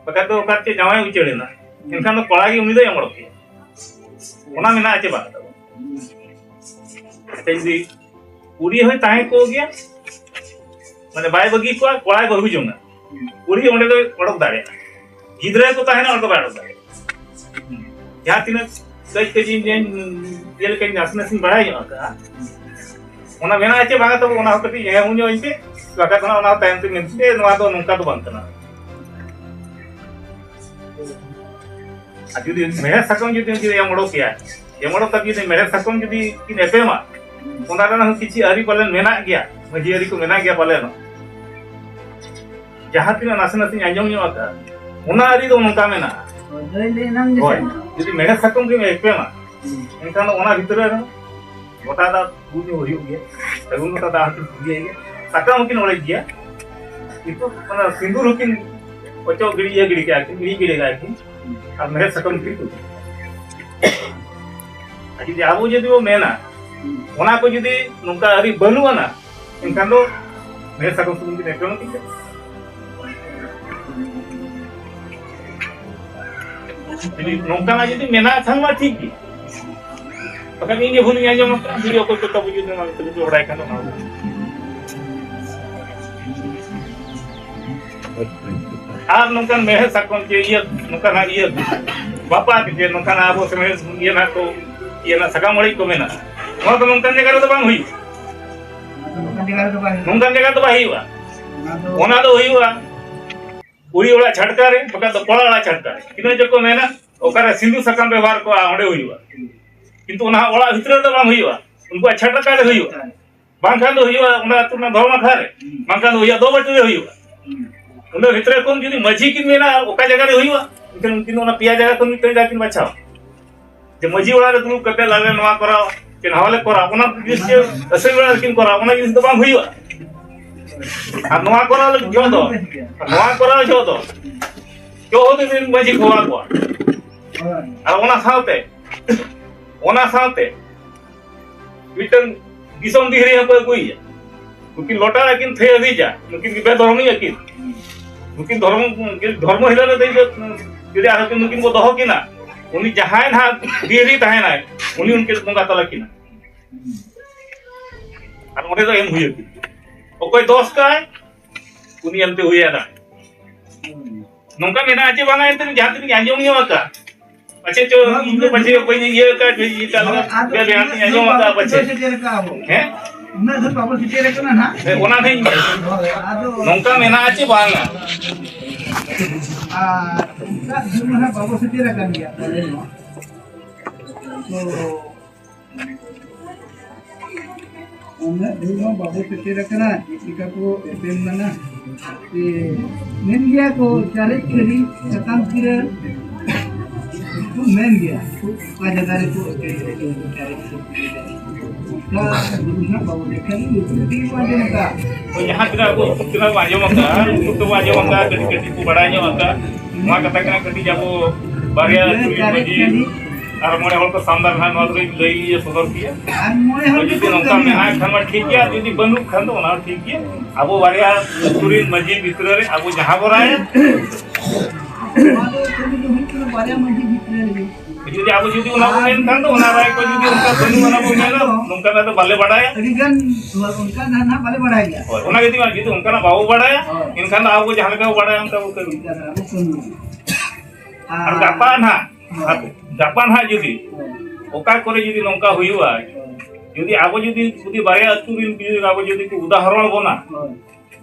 ᱵᱟᱠᱷᱟᱡ ᱫᱚ ᱚᱠᱟ ᱪᱮ ᱡᱟᱶᱟᱭ ᱩᱪᱟᱹᱲ ᱮᱱᱟ, ᱮᱱᱠᱷᱟᱱ ᱫᱚ ᱠᱚᱲᱟ ᱜᱮ ᱩᱱᱤ ᱫᱚᱭ ᱮᱢ ᱜᱚᱲᱚ ᱠᱮᱭᱟ᱾ ᱚᱱᱟ ᱢᱮᱱᱟᱜᱼᱟ ᱪᱮ ᱵᱟᱝ? ᱟᱪᱪᱷᱟ, ᱡᱩᱫᱤ ᱠᱩᱲᱤ ᱦᱚᱸᱭ ᱛᱟᱦᱮᱸ ᱠᱚᱜ ᱜᱮᱭᱟ, ᱢᱟᱱᱮ ᱵᱟᱭ ᱵᱟᱹᱜᱤ ᱠᱚᱣᱟ, ᱠᱚᱲᱟᱭ ᱵᱟᱹᱦᱩ ᱡᱚᱝᱟ, ᱠᱩᱲᱤ ᱚᱸᱰᱮ ᱫᱚᱭ ᱚᱰᱚᱠ ᱫᱟᱲᱮᱭᱟᱜᱼᱟ᱾ ᱜᱤᱫᱽᱨᱟᱹ ᱠᱚ ᱛᱟᱦᱮᱱᱟ, ᱚᱸᱰᱮ ᱫᱚ ᱵᱟᱭ ᱚᱰᱚᱠ ᱫᱟᱲᱮᱭᱟᱜᱼᱟ᱾ ᱡᱟᱦᱟᱸ ᱛᱤᱱᱟᱹᱜ ᱠᱟᱹᱡ ᱠᱟᱹᱡ ᱤᱧ ᱡᱮ ᱤᱭᱟᱹ ᱞᱮᱠᱟᱧ ᱱᱟᱥᱮ ᱱᱟᱥᱮᱧ ᱵᱟᱲᱟᱭ ᱧᱚᱜ ᱟᱠᱟᱫᱼᱟ, ᱚᱱᱟ ᱢᱮᱱᱟᱜᱼᱟ ᱪᱮ ᱵᱟᱝᱟ ᱛᱟᱵᱚ, ᱚᱱᱟ ᱦᱚᱸ ᱠᱟᱹᱴᱤᱡ ᱮᱢ ᱧᱚᱜ ᱟᱹᱧ ᱯᱮ, ᱵᱟᱠᱷᱟᱡ ᱫᱚ ᱱᱟᱜ ᱚᱱᱟ ᱛᱟᱭᱚᱢ ᱛᱮ ᱢᱮᱱ ᱯᱮ, ᱱᱚᱣᱟ ᱫᱚ ᱱᱚᱝᱠᱟ ᱫᱚ ᱵᱟᱝ ᱠᱟᱱᱟ᱾ ᱟᱨ ᱡᱩᱫᱤ ᱢᱮᱲᱦᱮᱫ ᱥᱟᱠᱟᱢ ᱡᱩᱫᱤ, ᱡᱩᱫᱤ ᱮᱢ ᱚᱰᱚᱠ ᱠᱮᱭᱟ, ᱮᱢ ᱚᱰᱚᱠ ᱠᱟᱛᱮ ᱡᱩᱫᱤ ᱢᱮᱲᱦᱮᱫ ᱥᱟᱠᱟᱢ ᱡᱩᱫᱤ ᱠᱤᱱ ᱮᱯᱮᱢᱟ, ᱚᱱᱟ ᱨᱮᱱᱟᱜ ᱦᱚᱸ ᱠᱤᱪᱷᱤ ᱟᱹᱨᱤ ᱯᱟᱞᱮᱱ ᱢᱮᱱᱟᱜ ᱜᱮᱭᱟ, ᱢᱟᱹᱡᱷᱤ ᱟᱹᱨᱤ ᱠᱚ ᱢᱮᱱᱟᱜ ᱜᱮᱭᱟ ᱯᱟᱞᱮᱱ᱾ ᱡᱟᱦᱟᱸ ᱛᱤᱱᱟᱹᱜ ᱱᱟᱥᱮ ᱱᱟᱥᱮᱧ ᱟᱸᱡᱚᱢ ᱧᱚᱜ ᱟᱠᱟᱫᱼᱟ, ᱚᱱᱟ ᱟᱹᱨᱤ ᱫᱚ ᱱᱚᱝᱠᱟ ᱢᱮᱱᱟᱜᱼᱟ᱾ ᱦᱳᱭ, ᱞᱟᱹᱭ, ᱞᱟᱹᱭ ᱮᱱᱟᱝ ᱜᱮ ᱦᱳᱭ, ᱥᱮ? ᱡᱩᱫᱤ ᱢᱮᱲᱦᱮᱫ ᱥᱟᱠᱟᱢ ᱜᱮᱢ ᱮᱯᱮᱢᱟ, ᱦᱩᱸ᱾ ᱮᱱᱠᱷᱟᱱ ᱫᱚ ᱚᱱᱟ ᱵᱷᱤᱛᱨᱤ ᱨᱮ ᱜᱚᱴᱟ ᱫᱟᱜ ᱯᱩᱡᱟᱹ ᱦᱩᱭᱩᱜ ᱜᱮᱭᱟ, ᱥᱟᱹᱜᱩᱱ ᱜᱚᱴᱟ ᱫᱟᱜ ᱦᱚᱸᱠᱤᱱ ᱯᱩᱡᱟᱹᱭ ᱜᱮᱭᱟ, ᱥᱟᱠᱟᱢ ᱦᱚᱸᱠᱤᱱ ᱚᱲᱮᱡ ᱜᱮᱭᱟ, ᱠᱤᱱᱛᱩ ᱚᱱᱟ ᱥᱤᱸᱫᱩᱨ ᱦᱚᱸᱠᱤᱱ ᱚᱪᱚᱜ ᱜᱤᱰᱤ, ᱤᱭᱟᱹ ᱜᱤᱰᱤ ᱠᱟᱜᱼᱟ ᱠᱤᱱ, ᱤᱲᱤᱡ ᱜᱤᱰᱤ ᱠᱟᱜᱼᱟ ᱠᱤᱱ, ᱟᱨ ᱢᱮᱲᱦᱮᱫ ᱥᱟᱠᱟᱢ ᱠᱤᱱ ᱛᱩᱫᱟ᱾ ᱟᱨ ᱡᱩᱫᱤ ᱟᱵᱚ ᱡᱩᱫᱤ ᱵᱚ ᱢᱮᱱᱟ, ᱚᱱᱟ ᱠᱚ ᱡᱩᱫᱤ ᱱᱚᱝᱠᱟ ᱟᱹᱨᱤ ᱵᱟᱹᱱᱩᱜ ᱟᱱᱟ, ᱮᱱᱠᱷᱟᱱ ᱫᱚ ᱢᱮᱲᱦᱮᱫ ᱥᱟᱠᱟᱢ ᱥᱩᱱᱩᱢ ᱠᱤᱱ ᱮᱯᱮᱢ ᱟᱹᱛᱤᱧ ᱠᱟᱱᱟ᱾ ᱡᱩᱫᱤ ᱱᱚᱝᱠᱟᱱᱟᱜ ᱡᱩᱫᱤ ᱢᱮᱱᱟᱜ ᱠᱷᱟᱱ ᱢᱟ ᱴᱷᱤᱠ ᱜᱮ, ᱵᱟᱠᱷᱟᱱ ᱤᱧ ᱜᱮ ᱵᱷᱩᱞᱤᱧ ᱟᱸᱡᱚᱢ ᱟᱠᱟᱫᱼᱟ, ᱡᱩᱫᱤ ᱚᱠᱚᱭ ᱠᱚ ᱛᱟᱵᱚ ᱡᱩᱫᱤ ᱚᱱᱟ ᱵᱷᱤᱛᱨᱤ ᱨᱮ ᱵᱟᱲᱟᱭ ᱠᱷᱟᱱ ᱫᱚ ᱚᱱᱟ᱾ ᱟᱨ ᱱᱚᱝᱠᱟᱱ ᱢᱮᱲᱦᱮᱫ ᱥᱟᱠᱟᱢ ᱪᱮ ᱤᱭᱟᱹ, ᱱᱚᱝᱠᱟᱱᱟᱜ ᱤᱭᱟᱹ ᱵᱟᱯᱞᱟ ᱪᱮ ᱱᱚᱝᱠᱟᱱᱟᱜ ᱟᱵᱚ ᱥᱚᱢᱟᱡᱽ ᱤᱭᱟᱹ ᱱᱟᱜ ᱠᱚ, ᱤᱭᱟᱹ ᱱᱟᱜ ᱥᱟᱠᱟᱢ ᱚᱲᱮᱡ ᱠᱚ ᱢᱮᱱᱟᱜᱼᱟ, ᱱᱚᱣᱟ ᱫᱚ ᱱᱚᱝᱠᱟᱱ ᱡᱟᱭᱜᱟ ᱨᱮᱫᱚ ᱵᱟᱝ ᱦᱩᱭᱩᱜᱼᱟ᱾ ᱱᱚᱝᱠᱟᱱ ᱡᱟᱭᱜᱟ ᱨᱮᱫᱚ ᱵᱟᱭ ᱦᱩᱭᱩᱜᱼᱟ᱾ ᱱᱚᱝᱠᱟᱱ ᱡᱟᱭᱜᱟ ᱨᱮᱫᱚ ᱵᱟᱭ ᱦᱩᱭᱩᱜᱼᱟ᱾ ᱚᱱᱟ ᱫᱚ ᱠᱩᱲᱤ ᱚᱲᱟᱜ ᱪᱷᱟᱴᱠᱟ ᱨᱮ, ᱵᱟᱠᱷᱟᱡ ᱫᱚ ᱠᱚᱲᱟ ᱚᱲᱟᱜ ᱪᱷᱟᱴᱠᱟ ᱨᱮ᱾ ᱤᱱᱟᱹ ᱡᱚᱠᱷᱚᱱ ᱢᱮᱱᱟ, ᱚᱠᱟᱨᱮ ᱥᱤᱸᱫᱩᱨ ᱥᱟᱠᱟᱢ ᱵᱮᱵᱚᱦᱟᱨ ᱠᱚᱜᱼᱟ, ᱚᱸᱰᱮ ᱦᱩᱭᱩᱜᱼᱟ᱾ ᱠᱤᱱᱛᱩ ᱚᱱᱟ ᱚᱲᱟᱜ ᱵᱷᱤᱛᱨᱤ ᱨᱮᱫᱚ ᱵᱟᱝ ᱦᱩᱭᱩᱜᱼᱟ, ᱩᱱᱠᱩᱣᱟᱜ ᱪᱷᱟᱴᱠᱟ ᱨᱮ ᱦᱩᱭᱩᱜᱼᱟ᱾ ᱵᱟᱝᱠᱷᱟᱱ ᱫᱚ ᱦᱩᱭᱩᱜᱼᱟ ᱚᱱᱟ ᱟᱹᱛᱩ ᱨᱮᱱᱟᱜ ᱫᱷᱚᱨᱚᱢ ᱟᱠᱷᱲᱟ ᱨᱮ, ᱵᱟᱝᱠᱷᱟᱱ ᱫᱚ ᱦᱩᱭᱩᱜᱼᱟ ᱫᱚ ᱵᱟᱹᱴᱤ ᱨᱮ ᱦᱩᱭᱩᱜᱼᱟ᱾ ᱚᱸᱰᱮ ᱵᱷᱤᱛᱨᱤ ᱠᱷᱚᱱ ᱡᱩᱫᱤ ᱢᱟᱹᱡᱷᱤ ᱠᱤᱱ ᱢᱮᱱᱟ ᱚᱠᱟ ᱡᱟᱭᱜᱟ ᱨᱮ ᱦᱩᱭᱩᱜᱼᱟ, ᱮᱱᱠᱷᱟᱱ ᱩᱱᱠᱤᱱ ᱫᱚ ᱚᱱᱟ ᱯᱮᱭᱟ ᱡᱟᱭᱜᱟ ᱠᱷᱚᱱ ᱢᱤᱫᱴᱟᱝ ᱡᱟᱭᱜᱟ ᱠᱤᱱ ᱵᱟᱪᱷᱟᱣᱟ᱾ ᱡᱮ ᱢᱟᱹᱡᱷᱤ ᱚᱲᱟᱜ ᱨᱮ ᱫᱩᱲᱩᱵ ᱠᱟᱛᱮ ᱟᱞᱮ ᱱᱚᱣᱟ ᱠᱚᱨᱟᱣ, ᱪᱮ ᱱᱟᱣᱟ ᱞᱮ ᱠᱚᱨᱟᱣ, ᱚᱱᱟ ᱡᱤᱱᱤᱥ ᱪᱮ ᱟᱹᱥᱟᱹᱲᱤ ᱵᱮᱲᱟ ᱨᱮᱠᱤᱱ ᱠᱚᱨᱟᱣ, ᱚᱱᱟ ᱡᱤᱱᱤᱥ ᱫᱚ ᱵᱟᱝ ᱦᱩᱭᱩᱜᱼᱟ᱾ ᱟᱨ ᱱᱚᱣᱟ ᱠᱚᱨᱟᱣ ᱞᱟᱹᱜᱤᱫ ᱡᱚᱦᱚᱜ ᱫᱚ, ᱱᱚᱣᱟ ᱠᱚᱨᱟᱣ ᱡᱚᱦᱚᱜ ᱫᱚ ᱪᱳᱣᱫᱚ ᱫᱤᱱ ᱢᱟᱹᱡᱷᱤ ᱠᱷᱚᱣᱟ ᱠᱚᱣᱟ᱾ ᱦᱳᱭ᱾ ᱟᱨ ᱚᱱᱟ ᱥᱟᱶᱛᱮ, ᱚᱱᱟ ᱥᱟᱶᱛᱮ ᱢᱤᱫᱴᱟᱝ ᱫᱤᱥᱚᱢ ᱫᱤᱦᱨᱤ ᱦᱚᱸᱠᱚ ᱟᱹᱜᱩᱭᱮᱭᱟ᱾ ᱱᱩᱠᱤᱱ ᱞᱚᱴᱟ ᱨᱮᱠᱤᱱ ᱛᱷᱟᱹᱭᱟᱹ ᱦᱤᱡᱟ, ᱱᱩᱠᱤᱱ ᱵᱮᱫᱷᱚᱨᱢᱤ ᱟᱹᱠᱤᱱ᱾ ᱱᱩᱠᱤᱱ ᱫᱷᱚᱨᱢᱚ, ᱫᱷᱚᱨᱢᱚ ᱦᱤᱞᱟᱹ ᱨᱮ ᱫᱮᱡ ᱫᱚ, ᱡᱩᱫᱤ ᱟᱨᱦᱚᱸ ᱱᱩᱠᱤᱱ ᱵᱚ ᱫᱚᱦᱚ ᱠᱤᱱᱟ, ᱩᱱᱤ ᱡᱟᱦᱟᱸᱭ ᱱᱟᱦᱟᱜ ᱫᱤᱦᱨᱤ ᱛᱟᱦᱮᱱᱟᱭ, ᱩᱱᱤ ᱩᱱᱠᱤᱱ ᱵᱚᱸᱜᱟ ᱛᱟᱞᱟ ᱠᱤᱱᱟ᱾ ᱟᱨ ᱚᱸᱰᱮ ᱫᱚ ᱮᱢ ᱦᱩᱭ ᱟᱹᱠᱤᱱ᱾ ᱚᱠᱚᱭ ᱫᱚᱥ ᱠᱟᱭ, ᱩᱱᱤ ᱮᱢᱛᱮ ᱦᱩᱭ ᱟᱫᱟ᱾ ᱱᱚᱝᱠᱟ ᱢᱮᱱᱟᱜᱼᱟ ᱪᱮ ᱵᱟᱝᱟ, ᱮᱱᱛᱮ ᱡᱟᱦᱟᱸ ᱛᱤᱱᱟᱹᱜ ᱟᱸᱡᱚᱢ ᱧᱚᱜ ᱟᱠᱟᱫ, ᱯᱟᱪᱷᱮ ᱪᱚ ᱤᱧ ᱫᱚ ᱯᱟᱪᱷᱮ ᱵᱟᱹᱧ ᱤᱭᱟᱹ ᱟᱠᱟᱫ, ᱵᱟᱹᱧ ᱤᱭᱟᱹ ᱟᱠᱟᱫ, ᱟᱫᱚ ᱵᱮ-, ᱵᱮᱦᱟᱱ ᱛᱤᱧ ᱟᱸᱡᱚᱢ ᱟᱠᱟᱫ ᱯᱟᱪᱷᱮ᱾ ᱥᱮᱴᱮᱨ ᱟᱠᱟᱫ ᱟᱵᱚ᱾ ᱦᱮᱸ? ᱩᱱᱟᱹᱜ ᱫᱷᱟᱹᱨ ᱵᱟᱵᱚ ᱥᱮᱴᱮᱨ ᱟᱠᱟᱱᱟ ᱱᱟᱦᱟᱜ᱾ ᱦᱮᱸ, ᱚᱱᱟ ᱜᱮᱧ ᱦᱳᱭ, ᱟᱫᱚ ᱱᱚᱝᱠᱟ ᱢᱮᱱᱟᱜᱼᱟ ᱪᱮ ᱵᱟᱝᱟ? ᱟᱨ ᱚᱱᱠᱟ ᱫᱷᱟᱹᱨ ᱢᱟ ᱱᱟᱦᱟᱜ ᱵᱟᱵᱚ ᱥᱮᱴᱮᱨ ᱟᱠᱟᱱ ᱜᱮᱭᱟ ᱯᱟᱞᱮ ᱱᱚᱣᱟ᱾ ᱛᱚ, ᱩᱱᱟᱹᱜ ᱫᱷᱟᱹᱨ ᱢᱟ ᱵᱟᱵᱚ ᱥᱮᱴᱮᱨ ᱟᱠᱟᱱᱟ, ᱪᱮᱫ ᱞᱮᱠᱟ ᱠᱚ ᱮᱯᱮᱢ ᱠᱟᱱᱟ᱾ ᱡᱮ, ᱢᱮᱱ ᱜᱮᱭᱟ ᱠᱚ, ᱪᱟᱨᱮᱡ ᱠᱷᱟᱹᱞᱤ ᱥᱟᱠᱟᱢ ᱠᱤᱨᱟᱹ ᱠᱚ ᱢᱮᱱ ᱜᱮᱭᱟ᱾ ᱚᱠᱟ ᱡᱟᱭᱜᱟ ᱨᱮᱠᱚ ᱮᱯᱮᱢ ᱠᱟᱱᱟ, ᱪᱟᱨᱮᱡ ᱠᱷᱟᱹᱞᱤ᱾ ᱚᱱᱠᱟ ᱫᱷᱟᱹᱨ ᱢᱟ ᱵᱟᱵᱚ ᱥᱮᱴᱮᱨ, ᱧᱩᱛᱩᱢ ᱛᱮᱜᱮ ᱠᱚ ᱟᱸᱡᱚᱢ ᱟᱠᱟᱫ᱾ ᱦᱳᱭ, ᱡᱟᱦᱟᱸ ᱛᱤᱱᱟᱹᱜ ᱟᱵᱚ ᱩᱛᱩ ᱛᱮᱱᱟᱜ ᱵᱚ ᱟᱸᱡᱚᱢ ᱟᱠᱟᱫᱼᱟ, ᱩᱛᱩ ᱛᱮᱵᱚ ᱟᱸᱡᱚᱢ ᱟᱠᱟᱫᱼᱟ, ᱠᱟᱹᱴᱤᱡ ᱠᱟᱹᱴᱤᱡ ᱠᱚ ᱵᱟᱲᱟᱭ ᱧᱚᱜ ᱟᱠᱟᱫᱼᱟ᱾ ᱱᱚᱣᱟ ᱠᱟᱛᱷᱟ ᱠᱟᱱᱟ, ᱠᱟᱹᱴᱤᱡ ᱟᱵᱚ ᱵᱟᱨᱭᱟ ᱦᱮᱸ, ᱟᱹᱛᱩ ᱨᱮᱱ ᱪᱟᱨᱮᱡ ᱢᱟᱹᱡᱷᱤ ᱠᱷᱟᱹᱞᱤ᱾ ᱟᱨ ᱢᱚᱬᱮ ᱦᱚᱲ ᱠᱚ ᱥᱟᱢᱫᱟᱨ ᱱᱟᱦᱟᱜ ᱱᱚᱣᱟ ᱫᱚᱞᱤᱧ ᱞᱟᱹᱭ ᱥᱚᱫᱚᱨ ᱠᱮᱭᱟ᱾ ᱟᱨ ᱢᱚᱬᱮ ᱦᱚᱲ ᱡᱩᱫᱤ ᱜᱮᱠᱚ ᱱᱚᱝᱠᱟ ᱠᱟᱹᱢᱤᱭᱟ᱾ ᱢᱮᱱᱟᱜ ᱠᱷᱟᱱ ᱢᱟ ᱴᱷᱤᱠ ᱜᱮᱭᱟ, ᱡᱩᱫᱤ ᱵᱟᱹᱱᱩᱜ ᱠᱷᱟᱱ ᱫᱚ ᱚᱱᱟ ᱦᱚᱸ ᱴᱷᱤᱠ ᱜᱮᱭᱟ᱾ ᱟᱵᱚ ᱵᱟᱨᱭᱟ ᱟᱹᱛᱩ ᱨᱮᱱ ᱢᱟᱹᱡᱷᱤ ᱵᱷᱤᱛᱨᱤ ᱨᱮ ᱟᱵᱚ ᱡᱟᱦᱟᱸ ᱵᱚ ᱨᱟᱭᱟ, ᱱᱚᱣᱟ ᱫᱚ ᱠᱟᱹᱢᱤ ᱫᱚ ᱦᱩᱭᱩᱜ ᱠᱟᱱᱟ ᱵᱟᱨᱭᱟ ᱢᱟᱹᱡᱷᱤ ᱵᱷᱤᱛᱨᱤ ᱨᱮᱜᱮ᱾ ᱡᱩᱫᱤ ᱟᱵᱚ ᱡᱩᱫᱤ ᱚᱱᱟ ᱵᱚ ᱢᱮᱱ ᱠᱷᱟᱱ ᱫᱚ ᱚᱱᱟ ᱨᱟᱭ ᱠᱚ ᱡᱩᱫᱤ ᱚᱱᱠᱟ ᱵᱟᱹᱱᱩᱜ ᱟᱱᱟ ᱵᱚ ᱢᱮᱱᱟ, ᱱᱚᱝᱠᱟᱱᱟᱜ ᱫᱚ ᱵᱟᱞᱮ ᱵᱟᱰᱟᱭᱟ᱾ ᱟᱹᱰᱤ ᱜᱟᱱ ᱚᱱᱠᱟ ᱫᱚ ᱱᱟᱦᱟᱜ ᱵᱟᱞᱮ ᱵᱟᱲᱟᱭ ᱜᱮᱭᱟ᱾ ᱦᱳᱭ, ᱚᱱᱟ ᱡᱩᱫᱤ ᱵᱟᱝ, ᱡᱩᱫᱤ ᱚᱱᱠᱟᱱᱟᱜ ᱵᱟᱵᱚ ᱵᱟᱲᱟᱭᱟ, ᱦᱳᱭ᱾ ᱮᱱᱠᱷᱟᱱ ᱫᱚ ᱟᱵᱚ ᱡᱟᱦᱟᱸ ᱞᱮᱠᱟ ᱵᱚ ᱵᱟᱲᱟᱭᱟ ᱚᱱᱠᱟ ᱵᱚ ᱠᱟᱹᱢᱤᱭᱟ᱾ ᱚᱱᱠᱟ ᱫᱚ ᱟᱵᱚ ᱠᱟᱹᱢᱤᱭᱟ᱾ ᱟᱨ ᱟᱨ ᱜᱟᱯᱟ ᱱᱟᱦᱟᱜ, ᱦᱳᱭ᱾ ᱟᱨ ᱜᱟᱯᱟ ᱱᱟᱦᱟᱜ ᱡᱩᱫᱤ ᱦᱳᱭ᱾ ᱚᱠᱟ ᱠᱚᱨᱮ ᱡᱩᱫᱤ ᱱᱚᱝᱠᱟ ᱦᱩᱭᱩᱜᱼᱟ, ᱦᱳᱭ᱾ ᱡᱩᱫᱤ ᱟᱵᱚ ᱡᱩᱫᱤ, ᱡᱩᱫᱤ ᱵᱟᱨᱭᱟ ᱟᱹᱛᱩ ᱨᱮᱱ ᱡᱩᱫᱤ ᱟᱵᱚ ᱡᱩᱫᱤ ᱠᱚ ᱩᱫᱟᱦᱚᱨᱚᱱ ᱵᱚᱱᱟ, ᱦᱳᱭ᱾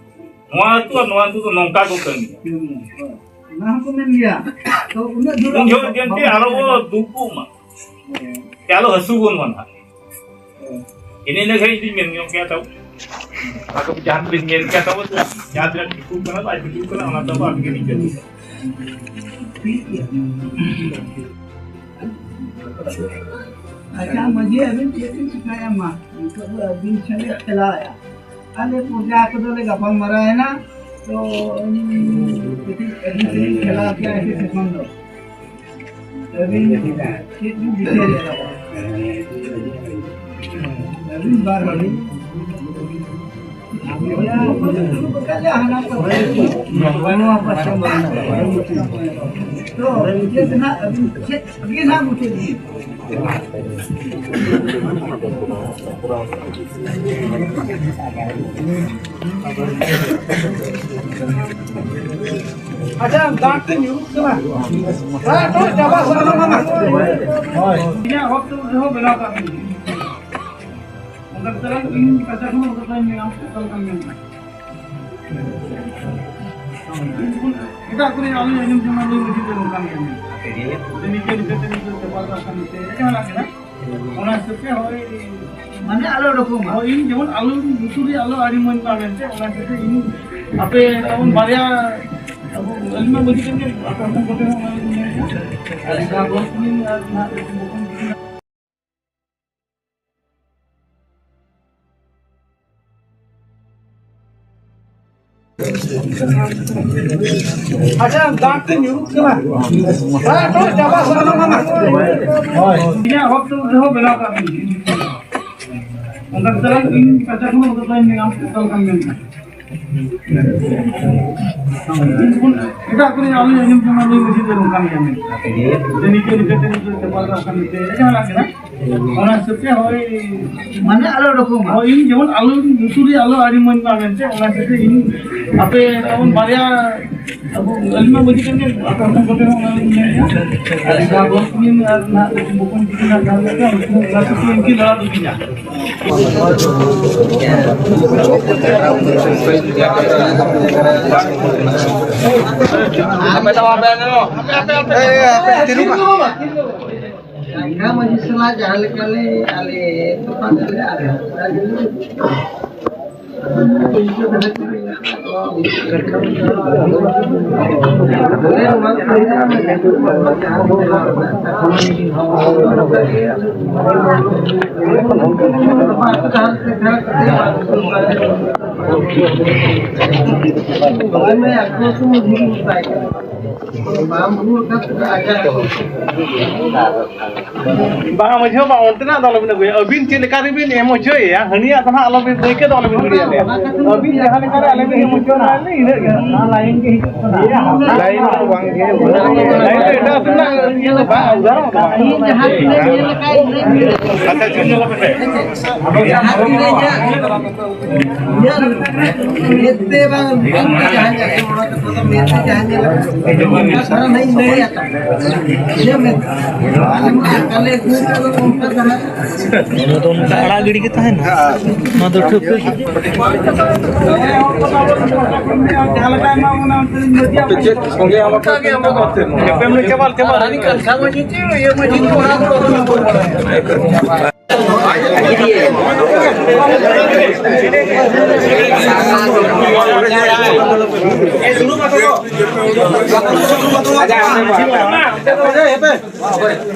ᱱᱚᱣᱟ ᱟᱹᱛᱩ ᱟᱨ ᱱᱚᱣᱟ ᱟᱹᱛᱩ ᱫᱚ ᱱᱚᱝᱠᱟ ᱠᱚ ᱠᱟᱹᱢᱤᱭᱟ᱾ ᱦᱳᱭ᱾ ᱚᱱᱟ ᱦᱚᱸᱠᱚ ᱢᱮᱱ ᱜᱮᱭᱟ᱾ ᱛᱚ ᱩᱱᱟᱹᱜ ᱫᱷᱩᱨ ᱩᱱ ᱡᱚᱦᱚᱜ ᱟᱵᱚ ᱡᱮᱱᱛᱮ ᱵᱟᱵᱚᱱ ᱟᱞᱚ ᱵᱚ ᱥᱮᱴᱮᱨᱟ᱾ ᱫᱩᱠᱩᱜ ᱢᱟ᱾ ᱦᱳᱭ᱾ ᱪᱮ ᱟᱞᱚ ᱦᱟᱹᱥᱩ ᱵᱚᱱ ᱢᱟ ᱱᱟᱦᱟᱜ᱾ ᱦᱳᱭ᱾ ᱤᱱᱟᱹ ᱤᱱᱟᱹ ᱜᱷᱟᱹᱲᱤᱡ ᱫᱩᱧ ᱢᱮᱱ ᱧᱚᱜ ᱠᱮᱭᱟ ᱛᱟᱵᱚ᱾ ᱟᱫᱚ ᱡᱟᱦᱟᱸ ᱛᱤᱱᱟᱹᱜ ᱢᱮᱱ ᱠᱮᱭᱟ ᱛᱟᱵᱚ, ᱡᱟᱦᱟᱸ ᱛᱤᱱᱟᱹᱜ ᱴᱷᱤᱠᱚᱜ ᱠᱟᱱᱟ, ᱵᱟᱭ ᱴᱷᱤᱠᱚᱜ ᱠᱟᱱᱟ, ᱚᱱᱟ ᱫᱚ ᱟᱵᱚ ᱟᱵᱚ ᱜᱮ ᱱᱤᱡᱮ ᱛᱮ᱾ ᱴᱷᱤᱠ ᱜᱮᱭᱟ᱾ ᱟᱪᱪᱷᱟ, ᱢᱟᱹᱡᱷᱤ, ᱟᱹᱵᱤᱱ ᱪᱮᱫ ᱵᱤᱱ ᱪᱤᱠᱟᱹᱭᱟ ᱢᱟ? ᱱᱤᱛᱚᱜ ᱫᱚ ᱟᱹᱵᱤᱱ ᱴᱷᱮᱱ ᱞᱮ ᱪᱟᱞᱟᱣᱮᱫᱼᱟ᱾ ᱟᱞᱮ ᱯᱨᱚᱡᱟ ᱠᱚᱫᱚ ᱞᱮ ᱜᱟᱯᱟᱞ ᱢᱟᱨᱟᱣ ᱮᱱᱟ᱾ ᱛᱚ, ᱩᱱᱤ ᱟᱹᱵᱤᱱ ᱥᱮᱫ ᱠᱷᱮᱞᱟ ᱟᱯᱮ ᱟᱭᱥᱮ ᱥᱮᱠᱷᱚᱱ ᱫᱚ᱾ ᱟᱹᱵᱤᱱ ᱪᱮᱫ ᱵᱤᱱ ᱪᱤᱠᱟᱹᱭᱮᱫᱟ? ᱟᱹᱵᱤᱱ ᱵᱟᱨ ᱦᱚᱲ᱾ ᱛᱚ, ᱪᱮᱫ ᱱᱟᱜ ᱟᱹᱵᱤᱱ ᱪᱮᱫ ᱜᱮ ᱱᱟᱜ ᱢᱩᱪᱟᱹᱫ ᱵᱤᱱ᱾ ᱟᱪᱪᱷᱟ, ᱫᱟᱜ ᱛᱮ ᱧᱩᱨᱩᱜ ᱠᱟᱱᱟ᱾ ᱫᱟᱜ ᱫᱚ ᱪᱟᱵᱟ ᱥᱟᱨᱱᱟ ᱢᱟᱢᱟ᱾ ᱦᱳᱭ᱾ ᱤᱧᱟᱹᱜ ᱦᱚᱠ ᱛᱮ ᱨᱮᱦᱚᱸ ᱵᱮᱱᱟᱣ ᱠᱟᱜ ᱵᱤᱱ᱾ ᱚᱱᱠᱟ ᱛᱮ ᱤᱧ ᱠᱟᱪᱟ ᱠᱷᱚᱱ ᱚᱱᱠᱟ ᱛᱮᱧ ᱢᱮᱱᱟ, ᱚᱱᱠᱟ ᱞᱮᱠᱟᱧ ᱢᱮᱱᱟ᱾ ᱮᱴᱟᱜ ᱠᱚᱨᱮ ᱟᱞᱮ ᱟᱸᱡᱚᱢ ᱡᱚᱝᱟ, ᱞᱟᱹᱭ ᱢᱩᱪᱟᱹᱫ ᱫᱚ ᱱᱚᱝᱠᱟᱱ ᱜᱮᱭᱟ᱾ ᱱᱤᱝᱠᱟᱹ ᱱᱤᱝᱠᱟᱹ ᱛᱮ ᱱᱤᱝᱠᱟᱹ ᱪᱟᱵᱟ ᱠᱟᱜ ᱠᱷᱟᱱ ᱢᱤᱫᱴᱮᱡ ᱡᱟᱦᱟᱱᱟᱜ ᱠᱟᱱᱟ᱾ ᱚᱱᱟ ᱦᱤᱥᱟᱹᱵ ᱛᱮ ᱦᱳᱭ, ᱢᱟᱱᱮ ᱟᱞᱚ ᱩᱰᱩᱠᱚᱜ ᱢᱟ᱾ ᱦᱳᱭ, ᱤᱧ ᱡᱮᱢᱚᱱ ᱟᱞᱚ ᱞᱩᱛᱩᱨ ᱨᱮ ᱟᱞᱚ ᱟᱹᱰᱤ ᱢᱚᱡᱽ ᱢᱟ ᱢᱮᱱᱛᱮ, ᱚᱱᱟ ᱦᱤᱥᱟᱹᱵ ᱛᱮ ᱤᱧ ᱟᱯᱮ ᱛᱟᱵᱚᱱ ᱵᱟᱨᱭᱟ ᱟᱵᱚ ᱟᱹᱞᱤᱧ ᱢᱟ ᱢᱟᱹᱡᱷᱤ ᱠᱟᱱ ᱜᱮ, ᱟᱯᱮ ᱦᱚᱯᱚᱱ ᱠᱚᱴᱷᱮᱱ ᱦᱚᱸ ᱚᱱᱟ ᱜᱮᱞᱤᱧ ᱢᱮᱱ ᱠᱮᱫᱟ᱾ ᱟᱨ ᱡᱟᱦᱟᱸ ᱵᱚᱞ ᱠᱚᱞᱤᱧ ᱟᱨ ᱱᱟᱦᱟᱜ ᱟᱪᱪᱷᱟ, ᱫᱟᱜ ᱛᱮ ᱧᱩᱨᱩᱜ ᱠᱟᱱᱟ᱾ ᱫᱟᱜ ᱫᱚ ᱪᱟᱵᱟ ᱥᱟᱨᱱᱟ ᱢᱟᱢᱟ᱾ ᱦᱳᱭ᱾ ᱤᱧᱟᱹᱜ ᱦᱚᱠ ᱛᱮ ᱨᱮᱦᱚᱸ ᱵᱮᱱᱟᱣ ᱠᱟᱜ ᱵᱤᱱ᱾ ᱚᱱᱠᱟ ᱛᱮ ᱤᱧ ᱠᱟᱪᱟ ᱠᱷᱚᱱ ᱚᱱᱠᱟ ᱛᱮᱧ ᱢᱮᱱᱟ, ᱚᱱᱠᱟ ᱞᱮᱠᱟᱧ ᱢᱮᱱᱟ᱾ ᱮᱴᱟᱜ ᱠᱚᱨᱮ ᱟᱞᱮ ᱟᱸᱡᱚᱢ ᱡᱚᱝᱟ, ᱞᱟᱹᱭ ᱢᱩᱪᱟᱹᱫ ᱫᱚ ᱱᱚᱝᱠᱟᱱ ᱜᱮᱭᱟ ᱢᱮᱱᱛᱮ᱾ ᱡᱮ ᱱᱤᱝᱠᱟᱹ ᱱᱤᱝᱠᱟᱹ ᱛᱮ ᱱᱤᱝᱠᱟᱹ ᱪᱟᱵᱟ ᱠᱟᱜ ᱠᱷᱟᱱ ᱢᱤᱫᱴᱮᱡ ᱡᱟᱦᱟᱱᱟᱜ ᱠᱟᱱᱟ᱾ ᱚᱱᱟ ᱦᱤᱥᱟᱹᱵ ᱛᱮ ᱦᱳᱭ, ᱢᱟᱱᱮ ᱟᱞᱚ ᱩᱰᱩᱠᱚᱜ ᱢᱟ᱾ ᱦᱳᱭ, ᱤᱧ ᱡᱮᱢᱚᱱ ᱟᱞᱚ ᱞᱩᱛᱩᱨ ᱨᱮ ᱟᱞᱚ ᱟᱹᱰᱤ ᱢᱚᱡᱽ ᱢᱟ ᱢᱮᱱᱛᱮ, ᱚᱱᱟ ᱦᱤᱥᱟᱹᱵ ᱛᱮ ᱤᱧ ᱟᱯᱮ ᱛᱟᱵᱚᱱ ᱵᱟᱨᱭᱟ ᱟᱵᱚ ᱟᱹᱞᱤᱧ ᱢᱟ ᱢᱟᱹᱡᱷᱤ ᱠᱟᱱ ᱜᱮ, ᱟᱯᱮ ᱦᱚᱯᱚᱱ ᱠᱚᱴᱷᱮᱱ ᱦᱚᱸ ᱚᱱᱟ ᱞᱤᱧ ᱢᱮᱱ ᱜᱮᱭᱟ᱾ ᱟᱨ ᱡᱟᱦᱟᱸ ᱵᱚᱞ ᱠᱚᱞᱤᱧ ᱟᱨ ᱱᱟᱦᱟᱜ ᱵᱚᱠᱚᱧ ᱛᱤᱠᱤᱱ ᱦᱟᱸᱜ ᱡᱟᱦᱟᱸ ᱞᱮᱠᱟ ᱩᱱᱠᱤᱱ ᱞᱟᱲᱟ ᱫᱚᱠᱤᱱᱟ᱾ ᱟᱯᱮ ᱫᱚ ᱵᱟᱯᱮ ᱟᱸᱡᱚᱢᱟ? ᱟᱯᱮ, ᱟᱯᱮ, ᱟᱯᱮ, ᱟᱯᱮ, ᱛᱤᱨᱩᱵ ᱢᱟ᱾ ᱡᱟᱸᱜᱟ ᱢᱟᱹᱡᱷᱤ ᱥᱟᱞᱟᱜ ᱡᱟᱦᱟᱸ ᱞᱮᱠᱟ ᱞᱮ ᱟᱞᱮ ᱛᱚᱯᱟᱜ ᱟᱞᱮ ᱟᱨ ᱵᱟᱝᱟ ᱢᱟᱹᱡᱷᱤ ᱵᱟᱵᱟ, ᱚᱱᱛᱮᱱᱟᱜ ᱫᱚ ᱟᱞᱚᱵᱤᱱ ᱟᱹᱜᱩᱭᱟ᱾ ᱟᱹᱵᱤᱱ ᱪᱮᱫ ᱞᱮᱠᱟ ᱨᱮᱵᱤᱱ ᱮᱢ ᱦᱚᱪᱚᱭᱮᱭᱟ, ᱦᱟᱹᱱᱤᱭᱟᱜ ᱫᱚ ᱦᱟᱸᱜ ᱟᱞᱚᱵᱤᱱ ᱫᱟᱹᱭᱠᱟᱹ ᱫᱚ ᱟᱞᱚᱵᱤᱱ ᱜᱤᱰᱤᱭᱟ ᱞᱮᱭᱟ᱾ ᱟᱹᱵᱤᱱ ᱡᱟᱦᱟᱸ ᱞᱮᱠᱟ ᱨᱮ ᱟᱞᱮ ᱵᱤᱱ ᱮᱢ ᱦᱚᱪᱚᱭᱟ, ᱤᱱᱟᱹᱜ ᱜᱮ᱾ ᱞᱟᱭᱤᱱ ᱫᱚ ᱵᱟᱝ ᱜᱮ᱾ ᱞᱟᱭᱤᱱ ᱫᱚ ᱮᱴᱟᱜ ᱥᱮᱱᱟᱜ ᱤᱭᱟᱹ ᱫᱚ ᱵᱟᱝ, ᱩᱫᱟᱦᱚᱨᱚᱱ ᱫᱚ ᱵᱟᱝ᱾ ᱟᱪᱪᱷᱟ, ᱪᱩᱯ ᱧᱚᱜ ᱠᱟᱛᱮ᱾ ᱧᱮᱞ ᱢᱮᱫ ᱛᱮ ᱵᱟᱝ, ᱢᱮᱫ ᱛᱮ ᱡᱟᱦᱟᱸ ᱧᱮᱞ ᱠᱟᱱᱟ, ᱚᱱᱟ ᱠᱟᱛᱷᱟ ᱫᱚ ᱢᱮᱫ ᱛᱮ ᱡᱟᱦᱟᱸ ᱧᱮᱞ ᱠᱟᱱᱟ, ᱚᱱᱟ ᱫᱷᱟᱨᱟ ᱱᱟᱜ ᱤᱧ ᱞᱟᱹᱭ ᱟᱠᱟᱫ᱾ ᱤᱭᱟᱹ ᱢᱮᱫ ᱛᱮ᱾ ᱟᱞᱮ ᱢᱟ ᱟᱞᱮ ᱟᱹᱜᱩ ᱠᱟᱜ ᱫᱚ ᱚᱱᱠᱟ ᱫᱷᱟᱨᱟ᱾ ᱚᱱᱟ ᱫᱚ ᱚᱱᱠᱟ ᱟᱲᱟᱜ ᱜᱤᱰᱤ ᱜᱮ ᱛᱟᱦᱮᱱᱟ᱾ ᱱᱚᱣᱟ ᱫᱚ ᱴᱷᱟᱹᱣᱠᱟᱹ ᱜᱮ᱾ ᱡᱟᱦᱟᱸ ᱞᱮᱠᱟ ᱮᱢᱟ ᱵᱚᱱᱟ, ᱚᱱᱛᱮ ᱫᱚ ᱪᱮᱫ ᱥᱚᱸᱜᱮ ᱟᱢ ᱚᱱᱠᱟ ᱜᱮ ᱮᱢᱟ ᱠᱚ ᱛᱮ᱾ ᱮᱯᱮᱢ ᱞᱮ ᱪᱟᱵᱟ, ᱪᱟᱵᱟ᱾ ᱟᱨ ᱦᱟᱹᱱᱤ ᱠᱟᱱ ᱥᱟᱢᱟᱡᱤᱠ ᱤᱭᱟᱹ ᱢᱟᱹᱡᱷᱤ ᱠᱚ ᱚᱱᱟ ᱠᱚ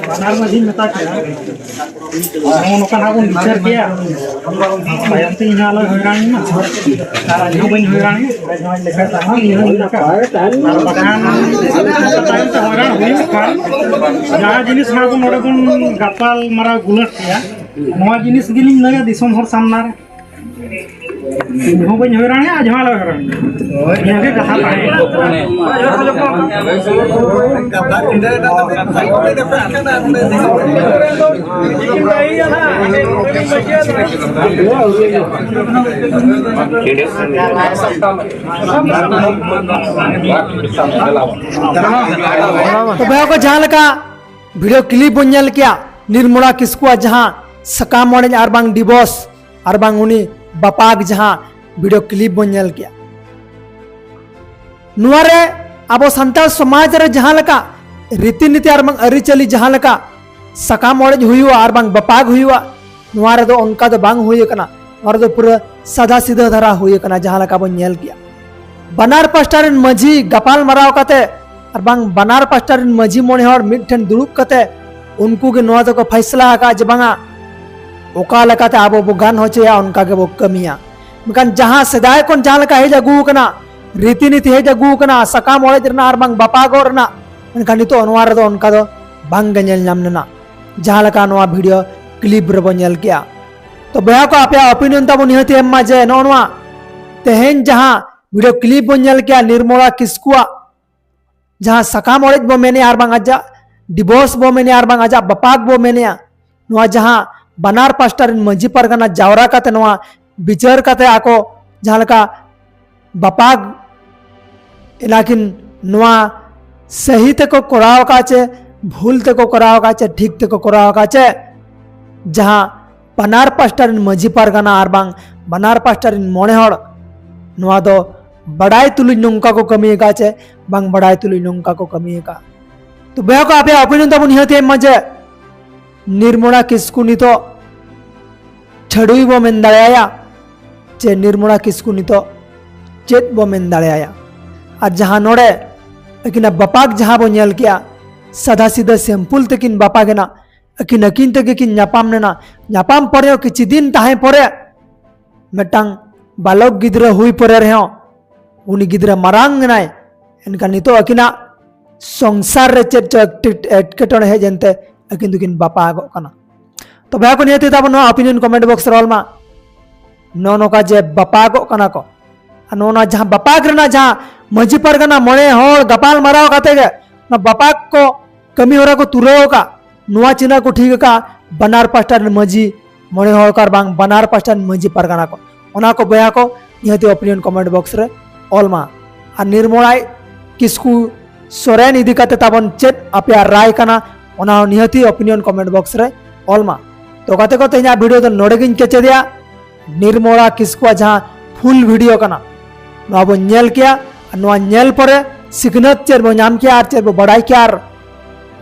ᱵᱟᱱᱟᱨ ᱢᱟᱹᱡᱷᱤᱧ ᱢᱮᱛᱟ ᱠᱤᱱᱟ, ᱱᱚᱜᱼᱚ ᱱᱚᱝᱠᱟ ᱱᱟᱜ ᱵᱚᱱ ᱵᱤᱪᱟᱹᱨ ᱠᱮᱭᱟ, ᱛᱟᱭᱚᱢ ᱛᱮ ᱤᱧ ᱦᱚᱸ ᱟᱞᱚᱭ ᱦᱚᱭᱨᱟᱱ ᱢᱟ, ᱟᱨ ᱟᱡ ᱦᱚᱸ ᱵᱟᱹᱧ ᱦᱚᱭᱨᱟᱱ, ᱟᱡ ᱦᱚᱸ ᱞᱮᱠᱷᱟ ᱛᱟᱦᱮᱸ, ᱤᱧ ᱦᱚᱸ ᱞᱮᱠᱷᱟ᱾ ᱟᱨ ᱵᱟᱠᱷᱟᱱ ᱛᱟᱭᱚᱢ ᱛᱮ ᱦᱚᱭᱨᱟᱱ ᱦᱩᱭᱩᱜ ᱠᱷᱟᱱ, ᱡᱟᱦᱟᱸ ᱡᱤᱱᱤᱥ ᱱᱟᱜ ᱵᱚᱱ ᱱᱚᱰᱮ ᱵᱚᱱ ᱜᱟᱯᱟᱞ ᱢᱟᱨᱟᱣ ᱜᱩᱞᱟᱹᱴ ᱠᱮᱭᱟ, ᱱᱚᱣᱟ ᱡᱤᱱᱤᱥ ᱜᱮᱞᱤᱧ ᱞᱟᱹᱭᱟ ᱫᱤᱥᱚᱢ ᱦᱚᱲ ᱥᱟᱢᱱᱟ ᱨᱮ᱾ ᱤᱧ ᱦᱚᱸ ᱵᱟᱹᱧ ᱦᱩᱭ ᱫᱟᱲᱮᱭᱟᱜᱼᱟ, ᱟᱡ ᱦᱚᱸ ᱟᱞᱚᱭ ᱦᱩᱭ ᱫᱟᱲᱮᱭᱟᱜᱼᱟ᱾ ᱱᱤᱭᱟᱹ ᱜᱮ ᱠᱟᱛᱷᱟ ᱛᱟᱦᱮᱸ ᱠᱟᱱᱟ᱾ ᱛᱚᱵᱮ ᱠᱚ ᱡᱟᱦᱟᱸ ᱞᱮᱠᱟ ᱵᱷᱤᱰᱤᱭᱳ ᱠᱞᱤᱯ ᱵᱚᱱ ᱧᱮᱞ ᱠᱮᱜᱼᱟ, ᱱᱤᱨᱢᱚᱞᱟ ᱠᱤᱥᱠᱩᱣᱟᱜ ᱡᱟᱦᱟᱸ ᱥᱟᱠᱟᱢ ᱚᱲᱮᱡ ᱟᱨ ᱵᱟᱝ ᱰᱤᱵᱳᱨᱥ ᱟᱨ ᱵᱟᱝ ᱩᱱᱤ ᱵᱟᱯᱟᱜ ᱡᱟᱦᱟᱸ ᱵᱷᱤᱰᱤᱭᱳ ᱠᱞᱤᱯ ᱵᱚᱱ ᱧᱮᱞ ᱠᱮᱜᱼᱟ, ᱱᱚᱣᱟ ᱨᱮ ᱟᱵᱚ ᱥᱟᱱᱛᱟᱲ ᱥᱚᱢᱟᱡᱽ ᱨᱮ ᱡᱟᱦᱟᱸ ᱞᱮᱠᱟ ᱨᱤᱛᱤ ᱱᱤᱛᱤ ᱟᱨ ᱵᱟᱝ ᱟᱹᱨᱤᱪᱟᱹᱞᱤ ᱡᱟᱦᱟᱸ ᱞᱮᱠᱟ ᱥᱟᱠᱟᱢ ᱚᱲᱮᱡ ᱦᱩᱭᱩᱜᱼᱟ ᱟᱨ ᱵᱟᱝ ᱵᱟᱯᱟᱜ ᱦᱩᱭᱩᱜᱼᱟ, ᱱᱚᱣᱟ ᱨᱮᱫᱚ ᱚᱱᱠᱟ ᱫᱚ ᱵᱟᱝ ᱦᱩᱭ ᱟᱠᱟᱱᱟ᱾ ᱱᱚᱣᱟ ᱨᱮᱫᱚ ᱯᱩᱨᱟᱹ ᱥᱟᱫᱟ ᱥᱤᱫᱷᱟᱹ ᱫᱷᱟᱨᱟ ᱦᱩᱭ ᱟᱠᱟᱱᱟ, ᱡᱟᱦᱟᱸ ᱞᱮᱠᱟ ᱵᱚᱱ ᱧᱮᱞ ᱠᱮᱜᱼᱟ᱾ ᱵᱟᱱᱟᱨ ᱯᱟᱥᱴᱟ ᱨᱮᱱ ᱢᱟᱹᱡᱷᱤ ᱜᱟᱯᱟᱞ ᱢᱟᱨᱟᱣ ᱠᱟᱛᱮ ᱟᱨ ᱵᱟᱝ ᱵᱟᱱᱟᱨ ᱯᱟᱥᱴᱟ ᱨᱮᱱ ᱢᱟᱹᱡᱷᱤ ᱢᱚᱬᱮ ᱦᱚᱲ ᱢᱤᱫ ᱴᱷᱮᱱ ᱫᱩᱲᱩᱵ ᱠᱟᱛᱮ ᱩᱱᱠᱩ ᱜᱮ ᱱᱚᱣᱟ ᱫᱚᱠᱚ ᱯᱷᱟᱭᱥᱞᱟ ᱟᱠᱟᱫᱼᱟ ᱡᱮ ᱵᱟᱝᱟ, ᱚᱠᱟ ᱞᱮᱠᱟᱛᱮ ᱟᱵᱚ ᱵᱚ ᱜᱟᱱ ᱦᱚᱪᱚᱭᱟ, ᱚᱱᱠᱟ ᱜᱮᱵᱚ ᱠᱟᱹᱢᱤᱭᱟ᱾ ᱢᱮᱱᱠᱷᱟᱱ ᱡᱟᱦᱟᱸ ᱥᱮᱫᱟᱭ ᱠᱷᱚᱱ ᱡᱟᱦᱟᱸ ᱞᱮᱠᱟ ᱦᱮᱡ ᱟᱹᱜᱩ ᱟᱠᱟᱱᱟ, ᱨᱤᱛᱤ ᱱᱤᱛᱤ ᱦᱮᱡ ᱟᱹᱜᱩ ᱟᱠᱟᱱᱟ, ᱥᱟᱠᱟᱢ ᱚᱲᱮᱡ ᱨᱮᱱᱟᱜ ᱟᱨ ᱵᱟᱝ ᱵᱟᱯᱟᱜᱚᱜ ᱨᱮᱱᱟᱜ, ᱢᱮᱱᱠᱷᱟᱱ ᱱᱤᱛᱚᱜ ᱱᱚᱣᱟ ᱨᱮᱫᱚ ᱚᱱᱠᱟ ᱫᱚ ᱵᱟᱝ ᱜᱮ ᱧᱮᱞ ᱧᱟᱢ ᱞᱮᱱᱟ᱾ ᱡᱟᱦᱟᱸ ᱞᱮᱠᱟ ᱱᱚᱣᱟ video clip ᱨᱮᱵᱚ ᱧᱮᱞ ᱠᱮᱜᱼᱟ᱾ ᱛᱚ ᱵᱚᱭᱦᱟ ᱠᱚ, ᱟᱯᱮᱭᱟᱜ opinion ᱛᱟᱵᱚ ᱱᱤᱦᱟᱹᱛ ᱮᱢ ᱢᱟ ᱡᱮ ᱱᱚᱜᱼᱚ ᱱᱚᱣᱟ ᱛᱮᱦᱮᱧ ᱡᱟᱦᱟᱸ video clip ᱵᱚᱱ ᱧᱮᱞ ᱠᱮᱜᱼᱟ ᱱᱤᱨᱢᱚᱞᱟ ᱠᱤᱥᱠᱩᱣᱟᱜ, ᱡᱟᱦᱟᱸ ᱥᱟᱠᱟᱢ ᱚᱲᱮᱡ ᱵᱚ ᱢᱮᱱᱮᱜᱼᱟ ᱟᱨ ᱵᱟᱝ ᱟᱡᱟᱜ divorce ᱵᱚ ᱢᱮᱱᱮᱜᱼᱟ ᱟᱨ ᱵᱟᱝ ᱟᱡᱟᱜ ᱵᱟᱯᱟᱠ ᱵᱚ ᱢᱮᱱᱮᱜᱼᱟ, ᱱᱚᱣᱟ ᱡᱟᱦᱟᱸ ᱵᱟᱱᱟᱨ ᱯᱟᱥᱴᱟ ᱨᱮᱱ ᱢᱟᱹᱡᱷᱤ ᱯᱟᱨᱜᱟᱱᱟ ᱡᱟᱣᱨᱟ ᱠᱟᱛᱮ ᱱᱚᱣᱟ ᱵᱤᱪᱟᱹᱨ ᱠᱟᱛᱮ ᱟᱠᱚ ᱡᱟᱦᱟᱸ ᱞᱮᱠᱟ ᱵᱟᱯᱟᱠ ᱮᱱᱟᱠᱤᱱ ᱱᱚᱣᱟ ᱥᱟᱹᱦᱤ ᱛᱮᱠᱚ ᱠᱚᱨᱟᱣ ᱟᱠᱟᱫ ᱪᱮ ᱵᱷᱩᱞ ᱛᱮᱠᱚ ᱠᱚᱨᱟᱣ ᱟᱠᱟᱫ ᱪᱮ ᱴᱷᱤᱠ ᱛᱮᱠᱚ ᱠᱚᱨᱟᱣ ᱟᱠᱟᱫ ᱪᱮ, ᱡᱟᱦᱟᱸ ᱵᱟᱱᱟᱨ ᱯᱟᱥᱴᱟ ᱨᱮᱱ ᱢᱟᱹᱡᱷᱤ ᱯᱟᱨᱜᱟᱱᱟ ᱟᱨ ᱵᱟᱝ ᱵᱟᱱᱟᱨ ᱯᱟᱥᱴᱟ ᱨᱮᱱ ᱢᱚᱬᱮ ᱦᱚᱲ ᱱᱚᱣᱟ ᱫᱚ ᱵᱟᱰᱟᱭ ᱛᱩᱞᱩᱡ ᱱᱚᱝᱠᱟ ᱠᱚ ᱠᱟᱹᱢᱤ ᱟᱠᱟᱫ ᱪᱮ ᱵᱟᱝ ᱵᱟᱰᱟᱭ ᱛᱩᱞᱩᱡ ᱱᱚᱝᱠᱟ ᱠᱚ ᱠᱟᱹᱢᱤ ᱟᱠᱟᱫ᱾ ᱛᱚ ᱵᱚᱭᱦᱟ ᱠᱚ, ᱟᱯᱮᱭᱟᱜ opinion ᱛᱟᱵᱚᱱ ᱱᱤᱦᱟᱹᱛ ᱮᱢ ᱢᱟ ᱡᱮ ᱱᱤᱨᱢᱚᱞᱟ ᱠᱤᱥᱠᱩ ᱱᱤᱛᱚᱜ ᱪᱷᱟᱹᱰᱩᱭ ᱵᱚ ᱢᱮᱱ ᱫᱟᱲᱮᱭᱟᱭᱟ ᱪᱮ ᱱᱤᱨᱢᱚᱞᱟ ᱠᱤᱥᱠᱩ ᱱᱤᱛᱚᱜ ᱪᱮᱫ ᱵᱚ ᱢᱮᱱ ᱫᱟᱲᱮᱭᱟᱭᱟ? ᱟᱨ ᱡᱟᱦᱟᱸ ᱱᱚᱰᱮ ᱟᱹᱠᱤᱱᱟᱜ ᱵᱟᱯᱟᱠ ᱡᱟᱦᱟᱸ ᱵᱚ ᱧᱮᱞ ᱠᱮᱜᱼᱟ, ᱥᱟᱫᱟ ᱥᱤᱫᱟᱹ simple ᱛᱮᱠᱤᱱ ᱵᱟᱯᱟᱠ ᱮᱱᱟ, ᱟᱹᱠᱤᱱ ᱟᱹᱠᱤᱱ ᱛᱮᱜᱮ ᱠᱤᱱ ᱧᱟᱯᱟᱢ ᱞᱮᱱᱟ᱾ ᱧᱟᱯᱟᱢ ᱯᱚᱨᱮ ᱦᱚᱸ ᱠᱤᱪᱷᱩ ᱫᱤᱱ ᱛᱟᱦᱮᱸ ᱯᱚᱨᱮ ᱢᱤᱫᱴᱟᱝ ᱵᱟᱞᱚᱠ ᱜᱤᱫᱽᱨᱟᱹ ᱦᱩᱭ ᱯᱚᱨᱮ ᱨᱮᱦᱚᱸ ᱩᱱᱤ ᱜᱤᱫᱽᱨᱟᱹ ᱢᱟᱨᱟᱝ ᱮᱱᱟᱭ᱾ ᱮᱱᱠᱷᱟᱱ ᱱᱤᱛᱚᱜ ᱟᱹᱠᱤᱱᱟᱜ ᱥᱚᱝᱥᱟᱨ ᱨᱮ ᱪᱮᱫ ᱪᱚ ᱮᱴᱠᱮ-, ᱮᱴᱠᱮᱴᱚᱬᱮ ᱦᱮᱡ ᱮᱱᱛᱮ ᱟᱹᱠᱤᱱ ᱫᱚᱠᱤᱱ ᱵᱟᱯᱟᱜᱚᱜ ᱠᱟᱱᱟ᱾ ᱛᱚ ᱵᱚᱭᱦᱟ ᱠᱚ, ᱱᱤᱦᱟᱹᱛ ᱛᱟᱵᱚᱱ ᱱᱚᱣᱟ opinion comment box ᱨᱮ ᱚᱞ ᱢᱟ᱾ ᱱᱚᱜᱼᱚ ᱱᱚᱝᱠᱟ ᱡᱮ ᱵᱟᱯᱟᱜᱚᱜ ᱠᱟᱱᱟ ᱠᱚ, ᱟᱨ ᱱᱚᱜᱼᱚ ᱱᱚᱣᱟ ᱡᱟᱦᱟᱸ ᱵᱟᱯᱟᱜ ᱨᱮᱱᱟᱜ ᱡᱟᱦᱟᱸ ᱢᱟᱹᱡᱷᱤ ᱯᱟᱨᱜᱟᱱᱟ ᱢᱚᱬᱮ ᱦᱚᱲ ᱜᱟᱯᱟᱞ ᱢᱟᱨᱟᱣ ᱠᱟᱛᱮ ᱜᱮ ᱚᱱᱟ ᱵᱟᱯᱟᱜ ᱠᱚ ᱠᱟᱹᱢᱤ ᱦᱚᱨᱟ ᱠᱚ ᱛᱩᱨᱟᱹᱣ ᱟᱠᱟᱫ, ᱱᱚᱣᱟ ᱪᱤᱱᱦᱟᱹ ᱠᱚ ᱴᱷᱤᱠ ᱟᱠᱟᱫ ᱵᱟᱱᱟᱨ ᱯᱟᱥᱴᱟ ᱨᱮᱱ ᱢᱟᱹᱡᱷᱤ ᱢᱚᱬᱮ ᱦᱚᱲ ᱠᱚ ᱟᱨ ᱵᱟᱝ ᱵᱟᱱᱟᱨ ᱯᱟᱥᱴᱟ ᱨᱮᱱ ᱢᱟᱹᱡᱷᱤ ᱯᱟᱨᱜᱟᱱᱟ ᱠᱚ᱾ ᱚᱱᱟ ᱠᱚ ᱵᱚᱭᱦᱟ ᱠᱚ ᱱᱤᱦᱟᱹᱛ opinion comment box ᱨᱮ ᱚᱞ ᱢᱟ᱾ ᱟᱨ ᱱᱤᱨᱢᱚᱞᱟᱭ ᱠᱤᱥᱠᱩ ᱥᱚᱨᱮᱱ ᱤᱫᱤ ᱠᱟᱛᱮ ᱛᱟᱵᱚᱱ ᱪᱮᱫ ᱟᱯᱮᱭᱟᱜ ᱨᱟᱭ ᱠᱟᱱᱟ, ᱚᱱᱟ ᱦᱚᱸ ᱱᱤᱦᱟᱹᱛ opinion comment box ᱨᱮ ᱚᱞ ᱢᱟ᱾ ᱛᱚ ᱜᱟᱛᱮ ᱠᱚ, ᱛᱮᱦᱮᱧᱟᱜ video ᱫᱚ ᱱᱚᱰᱮ ᱜᱤᱧ ᱠᱮᱪᱮᱫᱮᱭᱟ᱾ ᱱᱤᱨᱢᱚᱞᱟ ᱠᱤᱥᱠᱩᱣᱟᱜ ᱡᱟᱦᱟᱸ full video ᱠᱟᱱᱟ, ᱱᱚᱣᱟ ᱵᱚᱱ ᱧᱮᱞ ᱠᱮᱭᱟ᱾ ᱟᱨ ᱱᱚᱣᱟ ᱧᱮᱞ ᱯᱚᱨᱮ ᱥᱤᱠᱷᱱᱟᱹᱛ ᱪᱮᱫ ᱵᱚᱱ ᱧᱟᱢ ᱠᱮᱭᱟ ᱟᱨ ᱪᱮᱫ ᱵᱚᱱ ᱵᱟᱰᱟᱭ ᱠᱮᱭᱟ, ᱟᱨ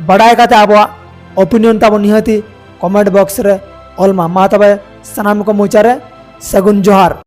ᱵᱟᱰᱟᱭ ᱠᱟᱛᱮ ᱟᱵᱚᱣᱟᱜ opinion ᱛᱟᱵᱚᱱ ᱱᱤᱦᱟᱹᱛᱤ comment box ᱨᱮ ᱚᱞ ᱢᱟ᱾ ᱢᱟ ᱛᱚᱵᱮ ᱥᱟᱱᱟᱢ ᱠᱚ ᱢᱚᱪᱟ ᱨᱮ ᱥᱟᱹᱜᱩᱱ ᱡᱚᱦᱟᱨ᱾